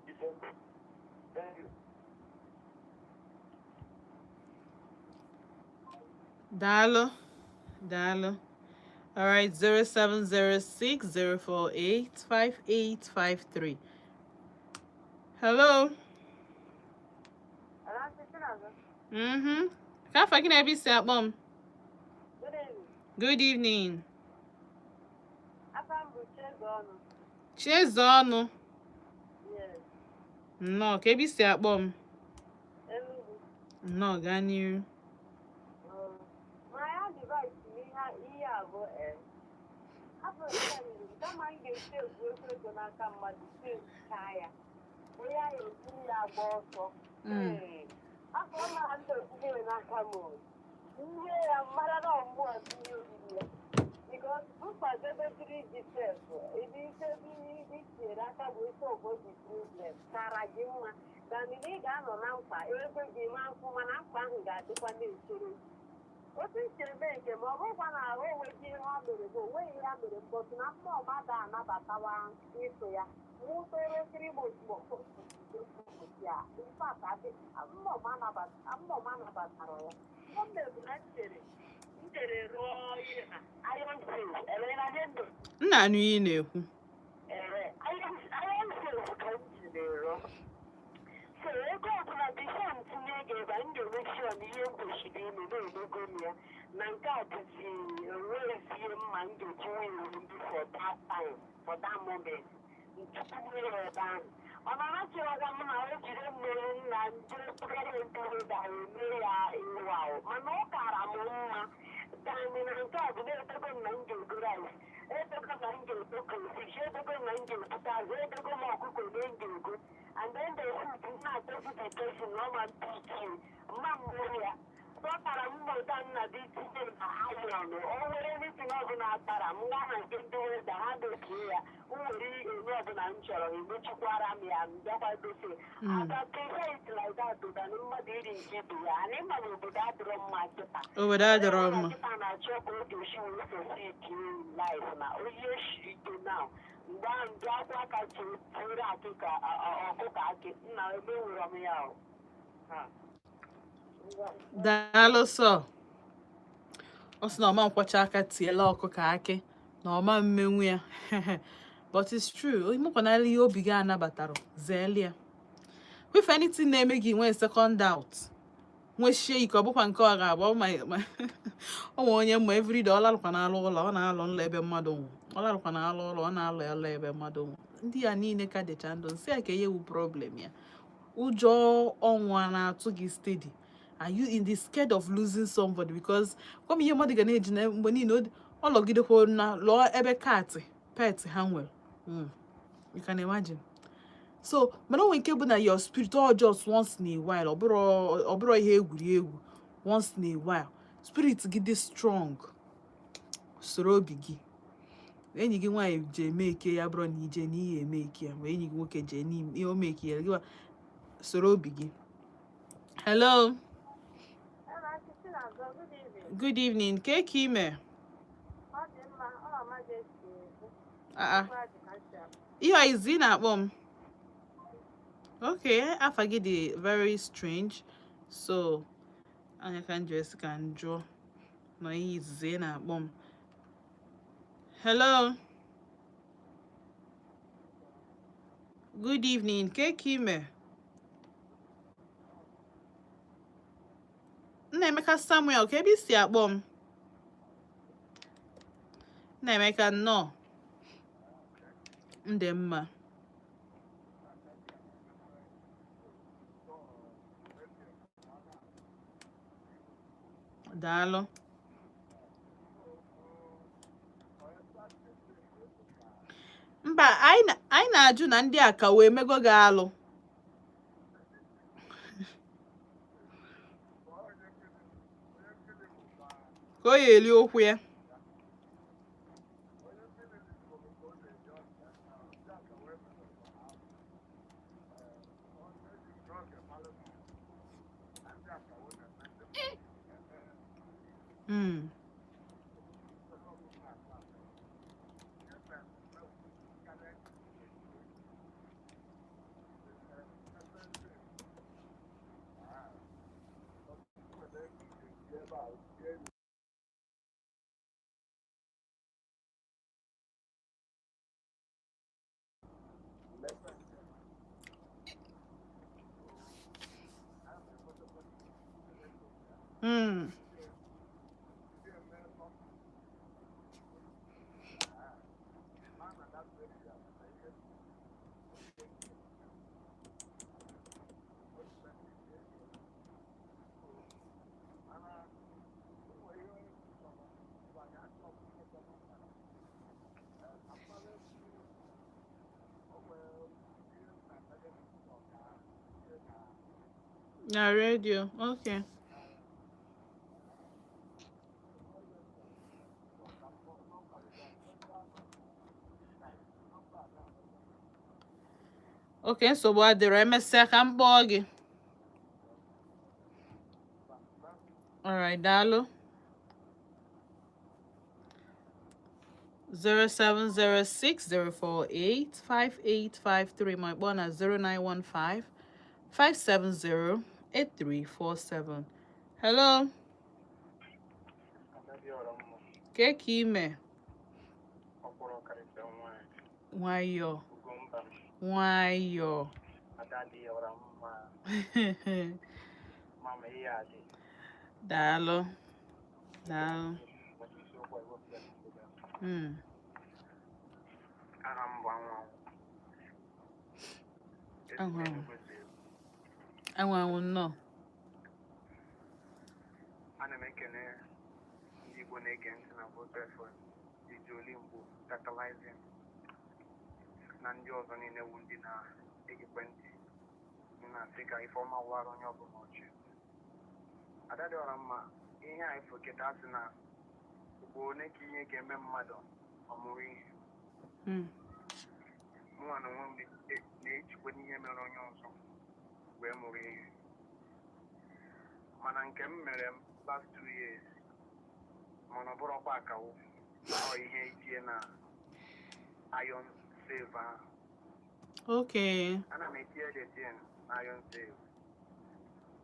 Disemba. Thank you. Daalụ, daalụ. All right, 07060485853. Hello. Ka afa gị na ebe isi akpọ m? Good evening. Good evening. Afa m bụ Chiezọnụ. Chiezọnụ. Yes. Nnọọ, ka ebe isi akpọ m? Enugu. Nnọọ, gaa n'iru. My advice n'ihe a bụ afọ kama m ga-esi egwu ego n'aka mmadụ sevuchaa ya, onye ahụ eburu ya agba ọsọ. Ee, afọ ọ mara ndị ekwugere n'aka m o. Ihe ya mara na ọmụọ tinye oriri ya because mkpadebeziri iji sef ebe ise ebe ihe itinyere aka bụ isi ọbụ dị problem kara gị mma than na ị ga-anọ na mkpa ego gị ma mfụ, mana mkpa ahụ ga-adịkwa na-echere gị. Otu m siri mee nke ma ọ bụrụkwa na ahụ onweghị ihe ọ mere bụ onweghị ihe ya mere, mbọtụ na mmụọ mmadụ anabatawa ịtụ ya mụtere 3 months ma ya. In fact, mmụọ m anabatara ya. Mgbe m mere bụ na m chere rụọ ihe na iron safe ere na dị ndụ. M na-anụ ihe ị na-ekwu. Ere iron safe ka m ji na-ero, so ego ọbụla before m tinye ego ebe a, m ga-eme sure na ihe m kwesịrị ime na-emego m ya na nke a dịzi enweghịzie mma m ga-eji nwee ndị for that time, for that moment ntukwunye ya ebe ahụ. Ọ na chịrọkwa m na o jiri mmiri nna ndị okpukpere ntorobịa eme ya ịwa ahụ, mana ọ kara m mma than na nke a bụ na edego m na m ga-ego rice, edego m na m ga-ego crayfish, edego m na m ga-ebute azụ, edego m ọkụkọ na m ga-ego, and then the food m na-atọzi the person na ọma mpiki mma mmụrụ ya. Ọ tara m mmụta nna dị tinye m na iron o nwere anything ọbụla tara m gaa na nke ndị welder, ha dozie ya. M nwere enye ọbụla m chọrọ, emechikwara m ya, m bịakwa dozie. I prefer it like that than mmadụ iri nke ibe ya. Anyị ma na obodo adịrọ mma kịta. Obodo adịrọ mma. Kịta na-achọ ka ọ ga-esi wee succeed in life na onye shiri ike now mgbe ahụ ndị akwa aka tiere akịka ọkụkọ akị nna emenwere m ya o. Ha. Daalụ sọ. Ọ sị na ọma nkwacha aka tiela ọkụkọ akị na ọma mmenwu ya, but it's true. Imekwanala ihe obi gị anabatara, zeeli ya. If anything na-eme gị nwee second doubt, nwechie ike, ọ bụkwa nke ọ ga-abụ ọ ọ nwe onye mma everyday ọ larụkwa n'alụ ụlọ, ọ na-alụ nlọ ebe mmadụ nwụ, ọ larụkwa n'alụ ụlọ, ọ na-alụ alụ ebe mmadụ nwụ. Ndị ya niile ka dịcha ndụ, nsị ya ka ihe wu problem ya. Ụjọ ọnwụ a na-atụ gị steady? Are you in the scared of losing somebody? Because gwa m ihe mmadụ ga na-eji na mgbe niile ọ lọgidekwa na lụọ ebe cat pet ha nwere. You can imagine. So mana o nwere nke bụ na your spirit all just once in a while, ọ bụrụ ihe egwuregwu, once in a while spirit gị dị strong, soro obi gị. Enyi gị nwaanyị ji eme eke ya bụrụ na ije na ihe eme eke ya, ma enyi gị nwoke jee n'ime ihe o meke ya, gị soro obi gị. Hello. Good evening. Ke ka ime? Ọ dị mma, ọ amaghị esi ekwu. Ah, ah. Ihe a izi na-akpọ m? Okay, afa gị dị very strange, so anya ka m ji esi ka m jụọ nọ ihe izizi ị na-akpọ m. Hello, good evening. Ke ka ime? Nnaemeka Samuel, ka ebe i si akpọ m? Nnaemeka, nnọọ. Ndị mma. Daalụ. Mba, anyị na-ajụ na ndị a ka wee mego gị alụ. Ka o ya eli okwu ya. Na radio. Okay. Okay, nsogbu adịrọ. Emesịa ka m kpọọ gị. Alright, daalụ. 07060485853 ma kpọọ na 0915 570 8347. Hello, kee ka ime? Nwayọọ, nwayọọ. Daalụ, daalụ. Aha m bụ Anwụ Anwụ. Anwụ Anwụ. Anwụ Anwụ, nnọọ. Ana m ekene ndị Igbo na-ege ntị na Volt FM, DJ Olimbo, Tantalizing, na ndị ọzọ niile wu ndị na-egekwe ntị. M na-asị ka ife ọma wara onye ọbụla ọchị. Ada dị ọra mma, ihe a ifo kịta asị na ugboro ole ka ihe ga-eme mmadụ ọ mụrụ ihe. Mụnwa na onwe m na-ejikwa n'ihe mere onye ọzọ wee mụrụ ihe. Mana nke m mere m last 2 years, mana ọ bụrụkwa akawo ọ ihe itinye na iron safe ahụ. Ana m etinye the thing na iron safe.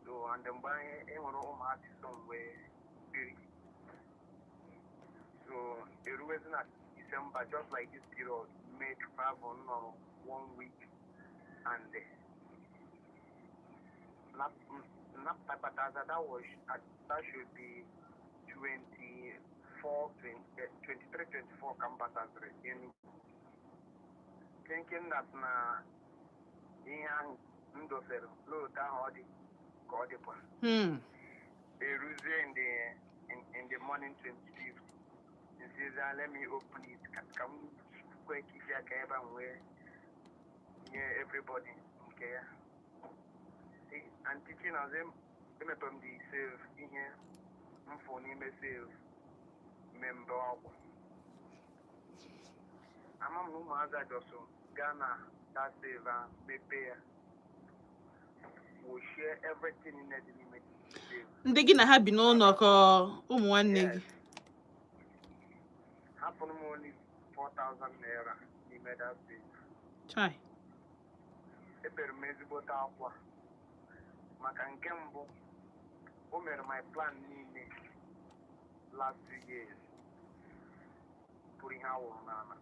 So and mgbe anyị enwere ụmụazị so m wee biri, so eruwezi na December, just like this period, may travel nọrọ one week and napụtakpataza, that should be 24, 20, 23, 24 ka m bataziri Enugu, thinking that na ihe ahụ m dosere load ahụ ọ dị ka ọ dịkwa. Eruzie in the morning 25th, nsizi, "Let me open it ka m kwe ka isi aka ebe a m wee nye everybody nke ya." And teaching as emepere m the safe, ihe mfụ n'ime safe mmemme ọgwụ ama m na ụmụazị ajọsụ gaa na that safe ahụ, mepee ya, woshie everything niile dị n'ime safe. Ndị gị na ha bi n'ụlọ ka ụmụ nwanne gị? Hapụrụ m only 4,000 naira n'ime that safe. Chai. Ebere m ezigbote akwa maka nke mbụ o mere my plan niile last 2 years bụrụ ihe awụrụ n'ala.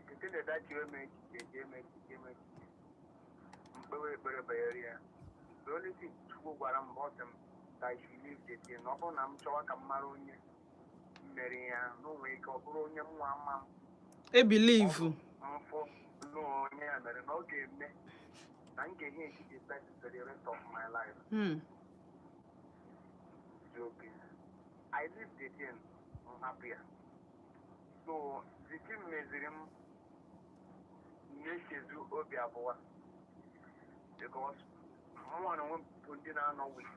Site na dachi eme echiche eji eme echiche eme echiche mkpewe ekpere banyere ya, the only thing Chukwu gwara m bụ, ọ sị m that I should leave the thing. Ọ bụrụ na m chọwa ka m mara onye mere ya, na o nwere ike ọ bụrụ onye nwa ama m Ebilivu. mfụ na onye ya mere na ọ ga-eme na m ga-enye etiti person for the rest of my life. Joking. I leave the thing, m hapụ ya. So the thing meziri m na-echezu obi abụọ because mụnwa na onwe m bụ ndị na-anọ with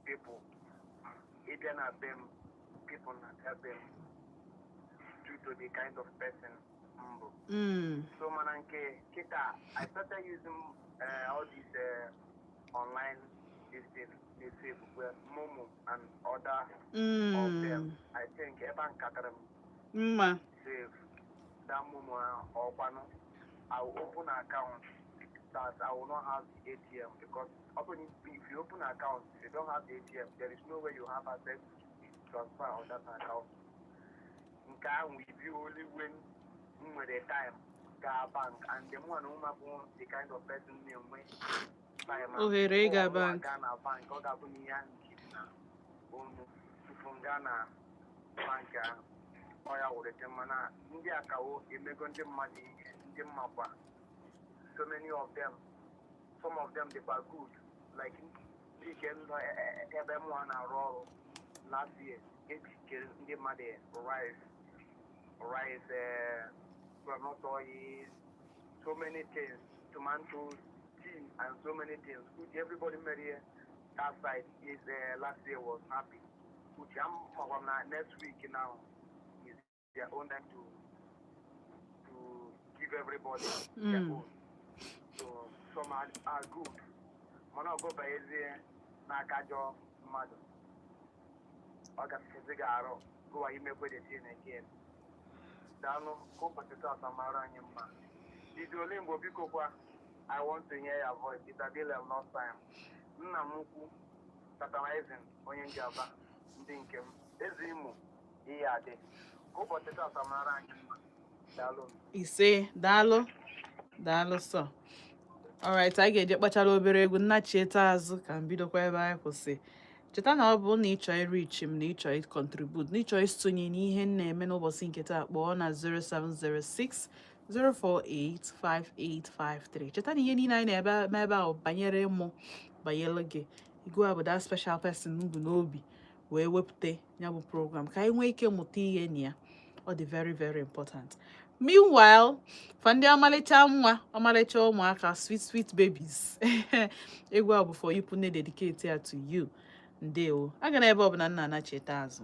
people, ịbịa na be m, people na-abịa be m due to the kind of person m bụ. So mana nke kịta, I started using all these online this Save na-esave kwe MoMo and other of them. I think ebe a nkatara m Mma. save that MoMo ahụ, ọkwanụ I will open account that I will not have the ATM, because open if you open account, if you don't have the ATM, there is no way you have access to transfer on that account. Nke ahụ will be only when m nwere time gaa bank, and the mụ na ụma bụ the kind of person na-enwe time a- Ohere ịga ọ mụ bank. Aga na bank, ọ ga-abụ na ihe ahụ jiri na onu tupu m gaa na bank ahụ. Ọ ya wụrụ dị mma na ndị akawo emego ndị mmadụ ihe ndị mmakwa. So many of them, some of them dịkwa good, like ndị nke nọ ebe mụa na-arụ ọrụ last year, ejikere ndị mmadụ rice, groundnut oil, so many things, tomatoes, tea and so many things, which everybody made here that side is last year was happy, which I'm na next week now is their own time to give everybody their own. So some are good, mana ọ gọbanyezie n'aka ajọ mmadụ, ọ gasịzi gị arụ gụwa imekwe the thing again. Daalụ, ka ụbọchị taata mara anyị mma. Didi Olimbo, biko kwa, I want to hear your voice. It's a deal of lost time. Nna m ukwu Tatarizing, onye njaba ndị nke m, eze Imo, ihe adị ka ụbọchị taata mara anyị mma. Daalụ. Ise, daalụ, daalụ sọ. Alright, anyị ga-eje kpachara obere egwu, nnachieta azụ ka m bidokwa ebe anyị kwụsị. Cheta na ọ bụ na ịchọ irichi m, na ịchọ ịcontribute, na ịchọ isonye n'ihe m na-eme n'ụbọchị nke taa, kpọọ na 0706 048 5853. Cheta na ihe niile anyị na-ebe eme ebe ahụ banyere mụ, banyere gị. Igwe a bụ that special person m bụ n'obi wee wepụta ya bụ program ka anyị nwee ike mụta ihe na ya. Ọ dị very very important. Meanwhile, for ndị ọmalịcha nwa, ọmalịcha ụmụaka, sweet sweet babies, egwu a bụ for you, pune dedicate ya to you. Ndewo. Aga na ebe ọbụla nna anacheta azụ.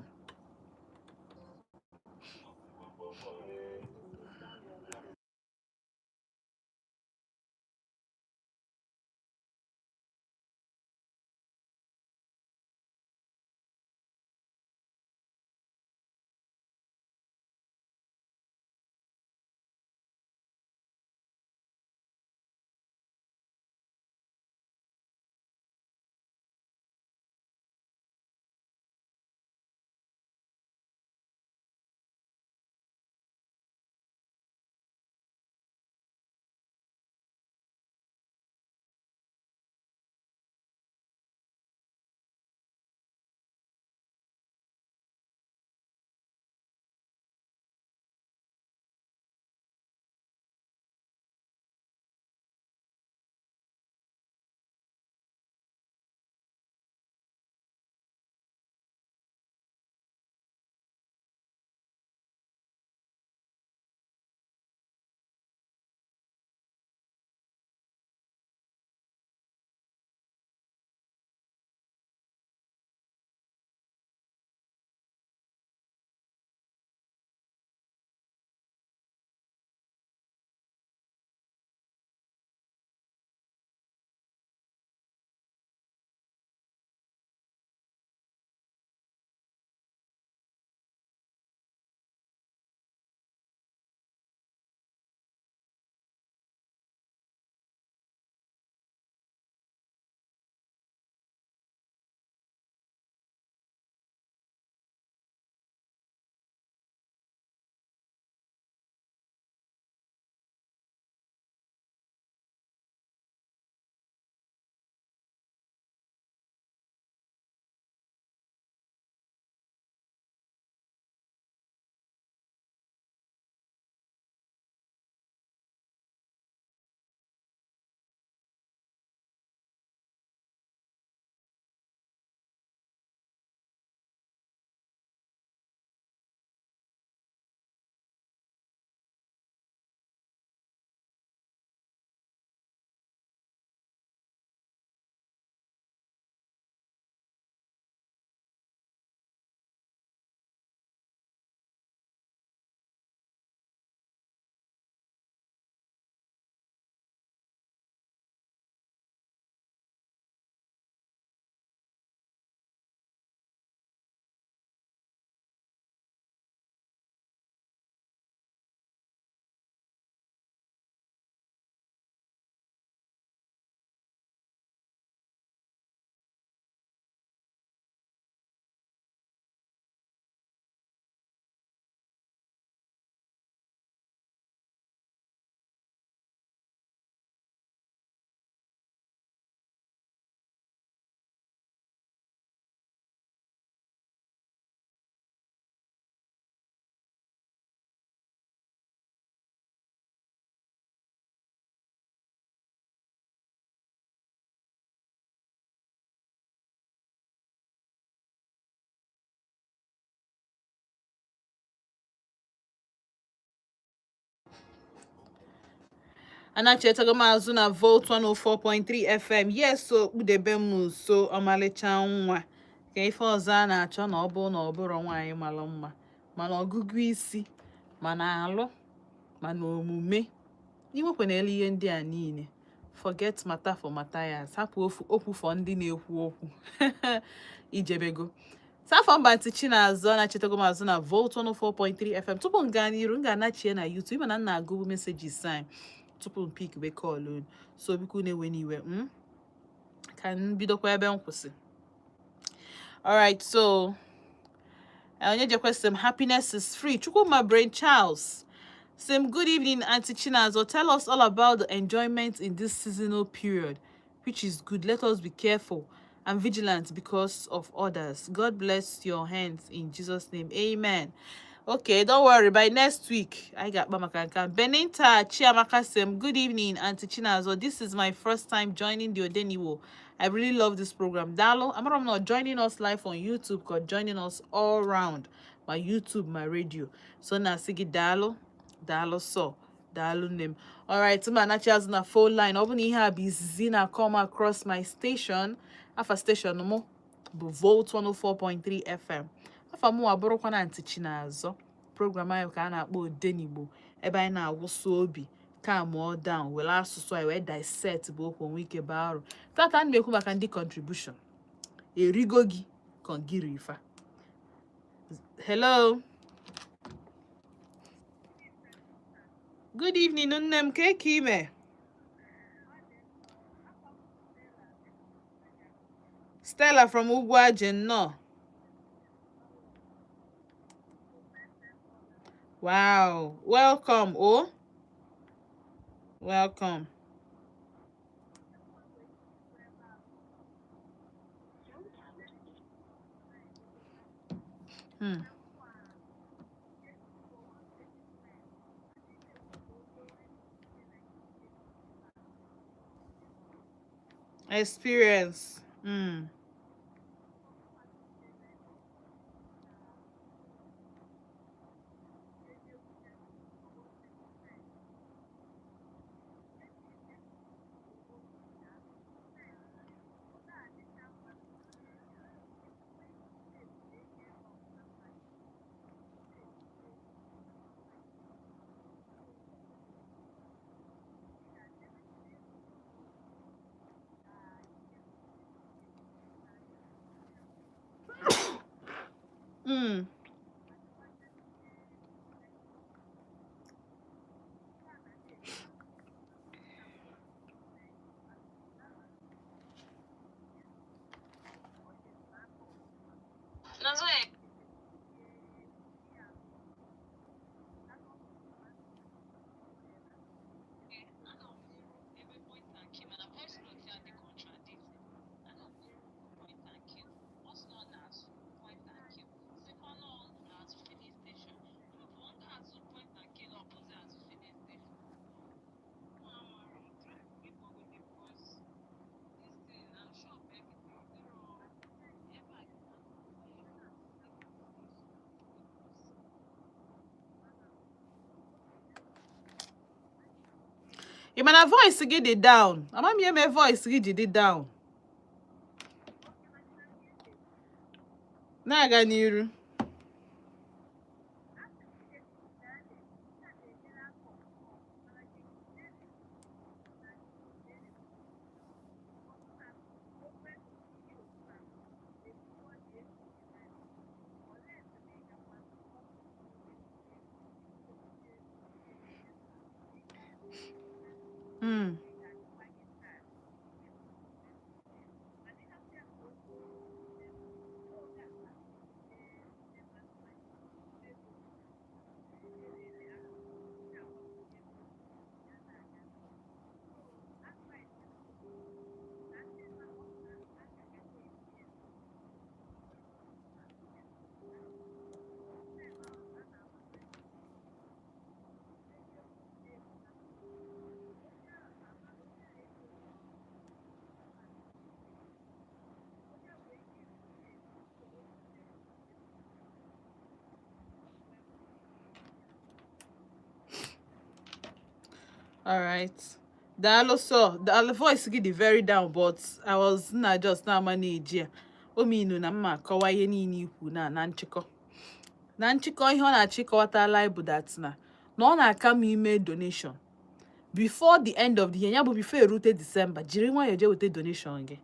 Anachetago m azụ na Volt 104.3 FM. Yes, so kpụdebe m nso, ọmalịcha nwa. Ka ife ọzọ a na-achọ na ọ bụ na ọ bụrụ nwaanyị mara mma, mana ọgụgụ isi, mana alụ, mana omume, inwekwana ihe ndị a niile. Forget matter for Matthias. Hapụ ofu okwu for ndị na-ekwu okwu ijebego. Safọ mba ntị Chinazụ, anachetago m azụ na Volt 104.3 FM. Tupu m gaa n'iru, m ga-anachie na YouTube mana m na-agụ messages anyị tupu m pick we call unu. So biko, na-ewe n'iwe m ka m bidokwa ebe m kwụsị. Alright, so onye jekwesị m, happiness is free. Chukwuma Brain Charles Sim, good evening, Auntie Chinazo. Tell us all about the enjoyment in this seasonal period, which is good. Let us be careful and vigilant because of others. God bless your hands in Jesus' name. Amen. Okay, don't worry. By next week, I got Bamakanka. Beninta Chiamaka Sim, good evening, Auntie Chinazo. This is my first time joining the Odenigbo. I really love this program. Dalo, I'm not joining us live on YouTube, but joining us all round. My YouTube, my radio. So na sigi dalo, dalo so. Daalụ nne m. Alright, ma anachi azụ na phone line. Ọ bụ na ihe a bụ izizi na come across my station. Afa station mụ bụ Volt 104.3 FM. Afa mụ abụrụkwa na Ntị Chinazọ. Program anyị ka a na-akpọ Odenigbo, ebe anyị na-awụsa obi, calm all down, were asụsụ anyị wee dissect bụ okwu onwe ike baa ọrụ. Tata ana m ekwu maka ndị contribution. Erigo gị kongiri ifa. Hello. Good evening, nne m. Ka eke ime? Stella from Ugwuaje, nnọọ. Wow. Welcome, oh. Welcome. Experience. Ị ma na voice gị dị down? Ama m ihe mee voice gị ji dị down. Na-aga n'iru. All right. Daalụ sọ, daalụ. Voice gị dị very down, but I was na just na-ama na-eji ya ominu na mma akọwa ihe niile ikwu na nchịkọ na nchịkọ. Ihe ọ na-achọ ịkọwatala anyị bụ that na ọ na-aka m ime donation before the end of the year, ya bụ before erute December, jiri nwayọọ jee weta donation gị,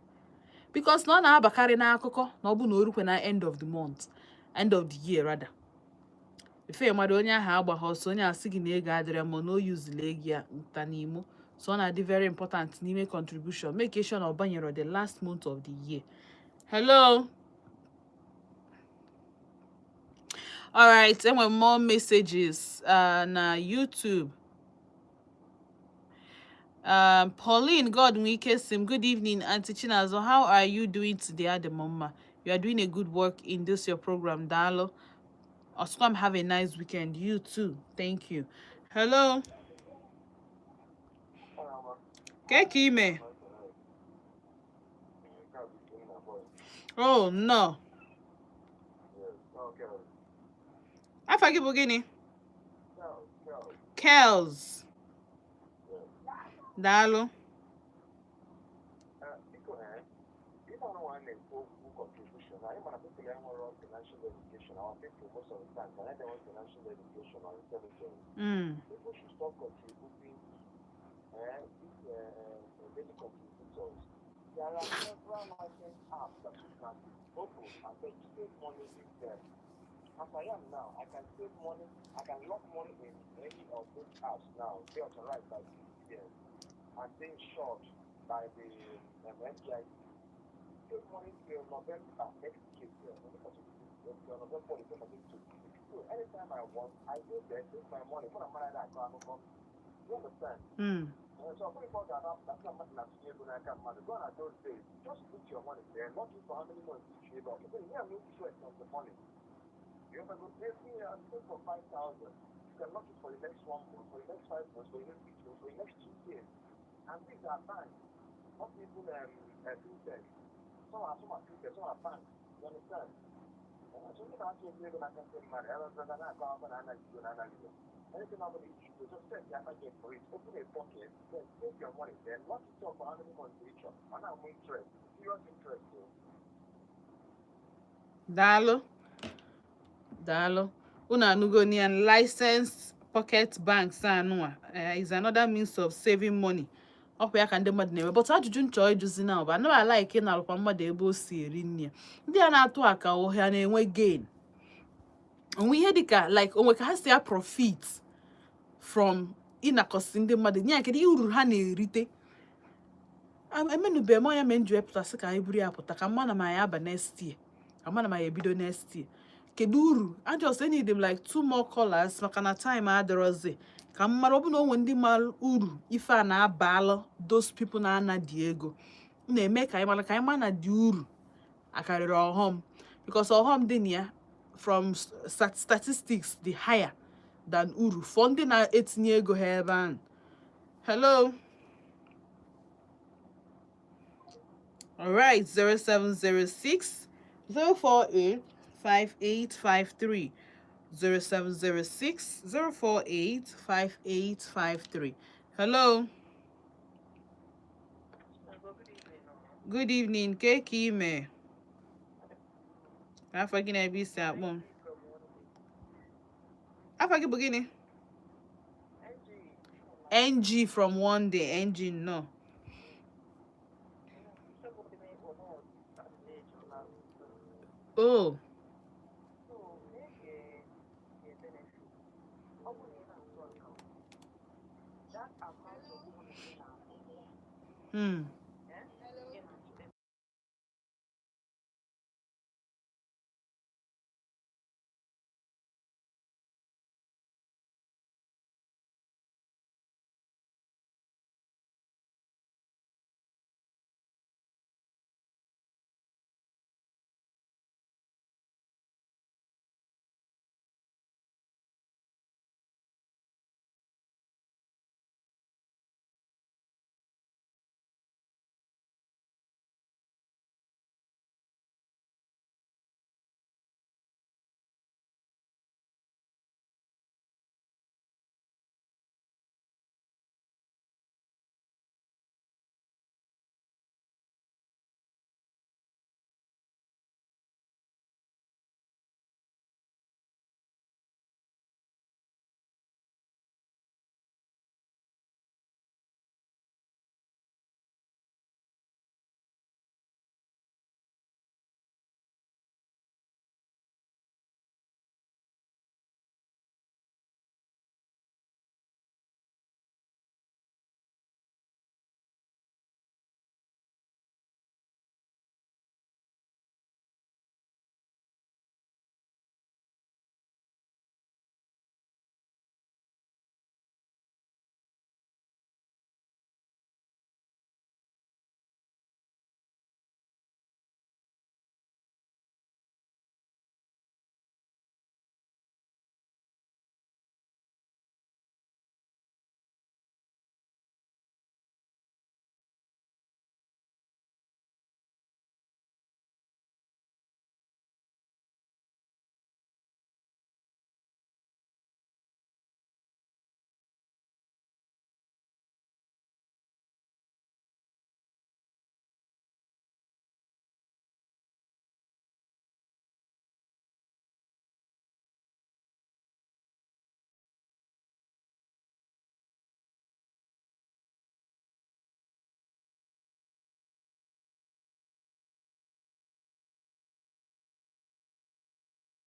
because na ọ na-abakarị n'akụkọ na ọ bụ na o rukwe na end of the month, end of the year rather, before mmadụ onye ahụ agbagha ọsọ, onye asị gị na ego adịrị ma na o yuzula ego ya nta n'imo. So ọ na-adị very important n'ime contribution, make sure na ọ banyere the last month of the year. Hello. Alright, enwere more messages na YouTube. Pauline Godwike Sim, good evening, Auntie Chinazo. How are you doing today, Ademoma? You are doing a good work in this your program, Daalụ. Osquam, have a nice weekend. You too. Thank you. Hello. Keke ime. Oh, no. Afa gị bụ gịnị? Kels. Daalụ. Biko, if I don't want to contribution, I am people enwere financial education. Our people, most of the time, they don't want financial education or intelligence. People should stop contributing these daily contributors. There are several licensed apps that you can open and then save money in them. As I am now, I can save money, I can lock money in any of those apps now. They authorized by CBN and being insured by the FDIC. Save money till November next year, till November 2026. So anytime I want, I go there, take my money, put my money in that account. You understand? Mm. So I'm putting that up, that's not money that's able to go on those days. Just put your money there, not for how many months you save up. Because here, I'm interest on the money. You have to go every year, save for 5,000. You can lock it for the next 1 month, for the next 5 months, for the next 6 months, for the next 2 years. And these are banks, not even fintech. Some are fintech, some are banks. You understand? So you have to be able to get money. Anything about it, you just set the target for it, open a pocket, then save your money, then lock it up for how many months each and now interest, serious interest. So. Daalụ. Daalụ. Unu anụgo ya, licensed pocket banks anụa is another means of saving money. Ọkwa ya ka ndị mmadụ na-eme, but ajụjụ nchọ ịjụzi na bụ anaghị a-like na-alụkwa mmadụ ebe o si eri nri ya. Ndị a na-atụ aka ọhịa na-enwe gain onwe ihe dịka like onwe ka ha si a profit from ịnakọsị ndị mmadụ nye ya. Kedu ihe uru ha na-erite? Emenube m ọnya mee nji wepụtasị ka anyị buru ya pụta ka mma na ma ya aba next year, ka mma na ma ya ebido next year. Kedu uru? I just need them like two more callers maka na time adịrọzi, ka m mara ọ bụ na onwe ndị mara uru ife a na-abalụ those people na-ana dị ego na-eme, ka anyị mara, ka anyị mara na dị uru akarịrị ọghọm, because ọghọm dị na ya from statistics dị higher than uru for ndị na-etinye ego ha ebe ahụ. Hello. All right, 0706 048 5853, 0706 048 5853. Hello. Good evening. Ke ime? Afa gị na ebe isi akpọ m? Afa gị bụ gịnị? NG from one day. NG, no. Oh.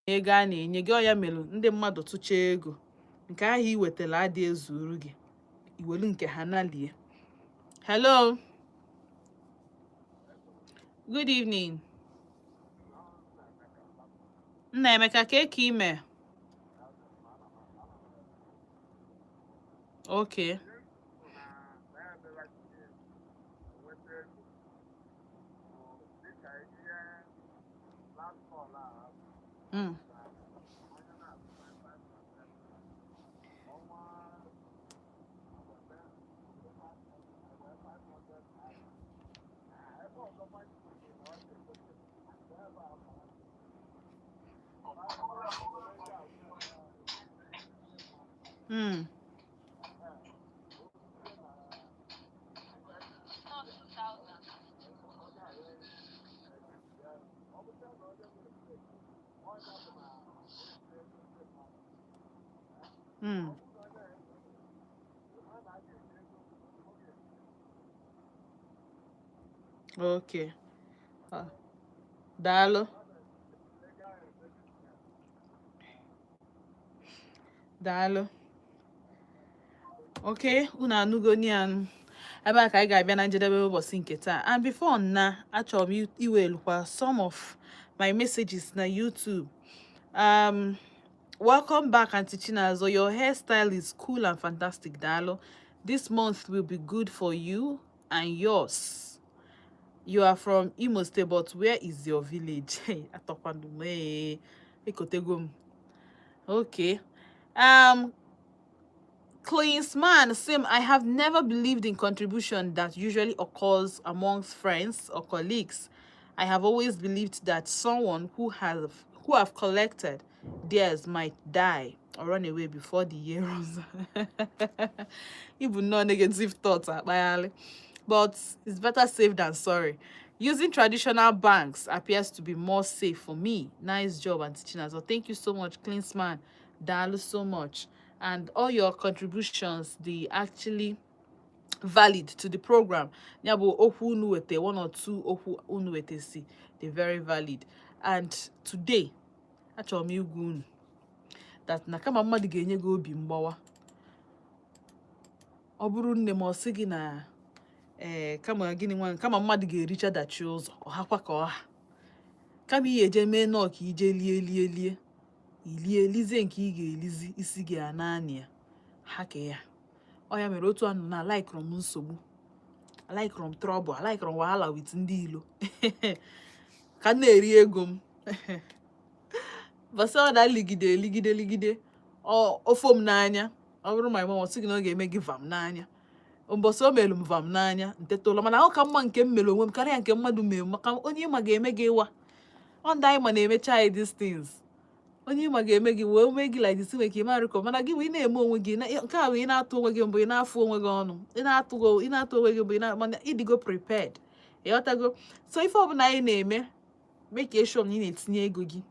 Ego a na-enye gị, ọ ya melụ ndị mmadụ tụchaa ego nke ahụ i wetara adị ezuru gị, iwelu nke ha nalie. Hello, good evening. Nna Emeka, ka eke ime? Okay. Okay. Ah, daalụ. Daalụ. Okay, unu anụgo ya nụ. Ebe a ka anyị ga-abịa na njedebe ụbọchị nke taa. And before na achọrọ m iwelukwa some of my messages na YouTube. Welcome back, Auntie Chinazo. Your hairstyle is cool and fantastic. Daalụ. This month will be good for you and yours. You are from Imo State, but where is your village? Hey, atọkwanụ m, ee, ekotego m. Okay. Klinsman Sim, I have never believed in contribution that usually occurs amongst friends or colleagues. I have always believed that someone who have collected theirs might die or run away before the year runs. Even no negative thoughts akpaghalị. But it's better safe than sorry. Using traditional banks appears to be more safe for me. Nice job, Auntie Chinazo. Thank you so much, Klinsman. Daalụ so much. And all your contributions, they actually valid to the program. Ya bụ okwu unu wete, one or two okwu unu wete si, they very valid. And today, achọrọ m igwa unu that na kama mmadụ ga-enye gị obi mgbawa, ọ bụrụ nne m, ọ sị gị na ee, kama gịnị nwa, kama mmadụ ga-ericha dachi ụzọ ọhakwa ka ọha, kama ị eje mee nọọ ka ije lie lie lie ilie lizie nke ị ga-elizi isi gị a naanị ya ha ka ya. Ọ ya mere otu anụ na alaikụrụ m nsogbu, alaikụrụ m trouble, alaikụrụ m wahala with ndị ilo ka m na-eri ego m bọsị. Ọ na-ligide ligide ligide ọ ofo m n'anya. Ọ bụrụ ma mama, ọ sị gị na ọ ga-eme gị vam n'anya. Mbọsị o mere m vam n'anya, ntetụla. Mana ọ ka mma nke m mere onwe m karịa nke mmadụ mere m, maka onye ịma ga-eme gị ịwa. Ọ ndị anyị ma na-emecha anyị these things. Onye ịma ga-eme gị wee mee gị like this, nwere ka ị mara ka, mana gị wee na-eme onwe gị nke a bụ ị na-atụ onwe gị mbụ, ị na-afụ onwe gị ọnụ, ị na-atụ onwe gị mbụ, ị na mana ịdịgo prepared, ịghọtago? So ife ọbụla anyị na-eme, make sure na ị na-etinye ego gị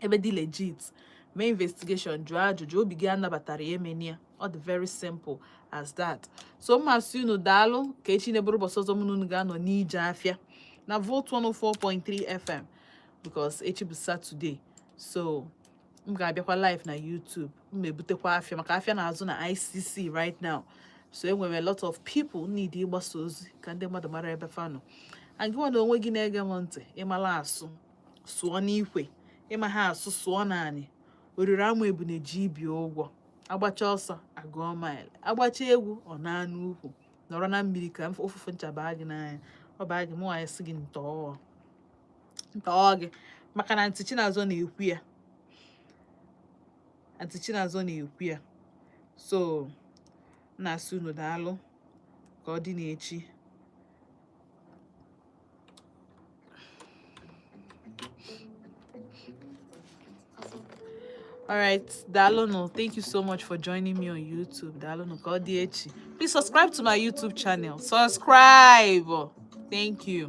ebe dị legit. Mee investigation, jụọ ajụjụ, obi gị anabatara ya, emeni ya. Ọ dị very simple as that. So mmasị unu, daalụ. Ka echi na-eburu ụbọchị ọzọ mụ na unu ga-anọ n'ije afịa na Volt 104.3 FM, because echi bụ Saturday, so m ga-abịakwa live na YouTube. M na-ebutekwa afịa maka afịa na-azụ na ICC right now, so enwere a lot of people need ịgbasa ozi ka ndị mmadụ mara ebe fa nọ. And gị nwa na onwe gị na-ege m ntị, ịmala asụ, sụọ n'ikwe. Ịma ha asụ, sụọ naanị oriri ama ebune ji ibi ụgwọ. Agbacha ọsọ agụọ mile, agbacha egwu ọ na-anụ ukwu nọrọ na mmiri ka ofufe ncha baa gị n'anya, ọ baa gị. Mụ nwaanyị sị gị ntọọ ntọọ gị, maka na ntị Chinazọ na-ekwu ya, Aunty Chinazọ na-ekwu ya. So m na-asị unu daalụ. Ka ọ dị n'echi. All right, daalụnụ. Thank you so much for joining me on YouTube. Daalụnụ. Ka ọ dị echi. Please subscribe to my YouTube channel. Subscribe. Thank you.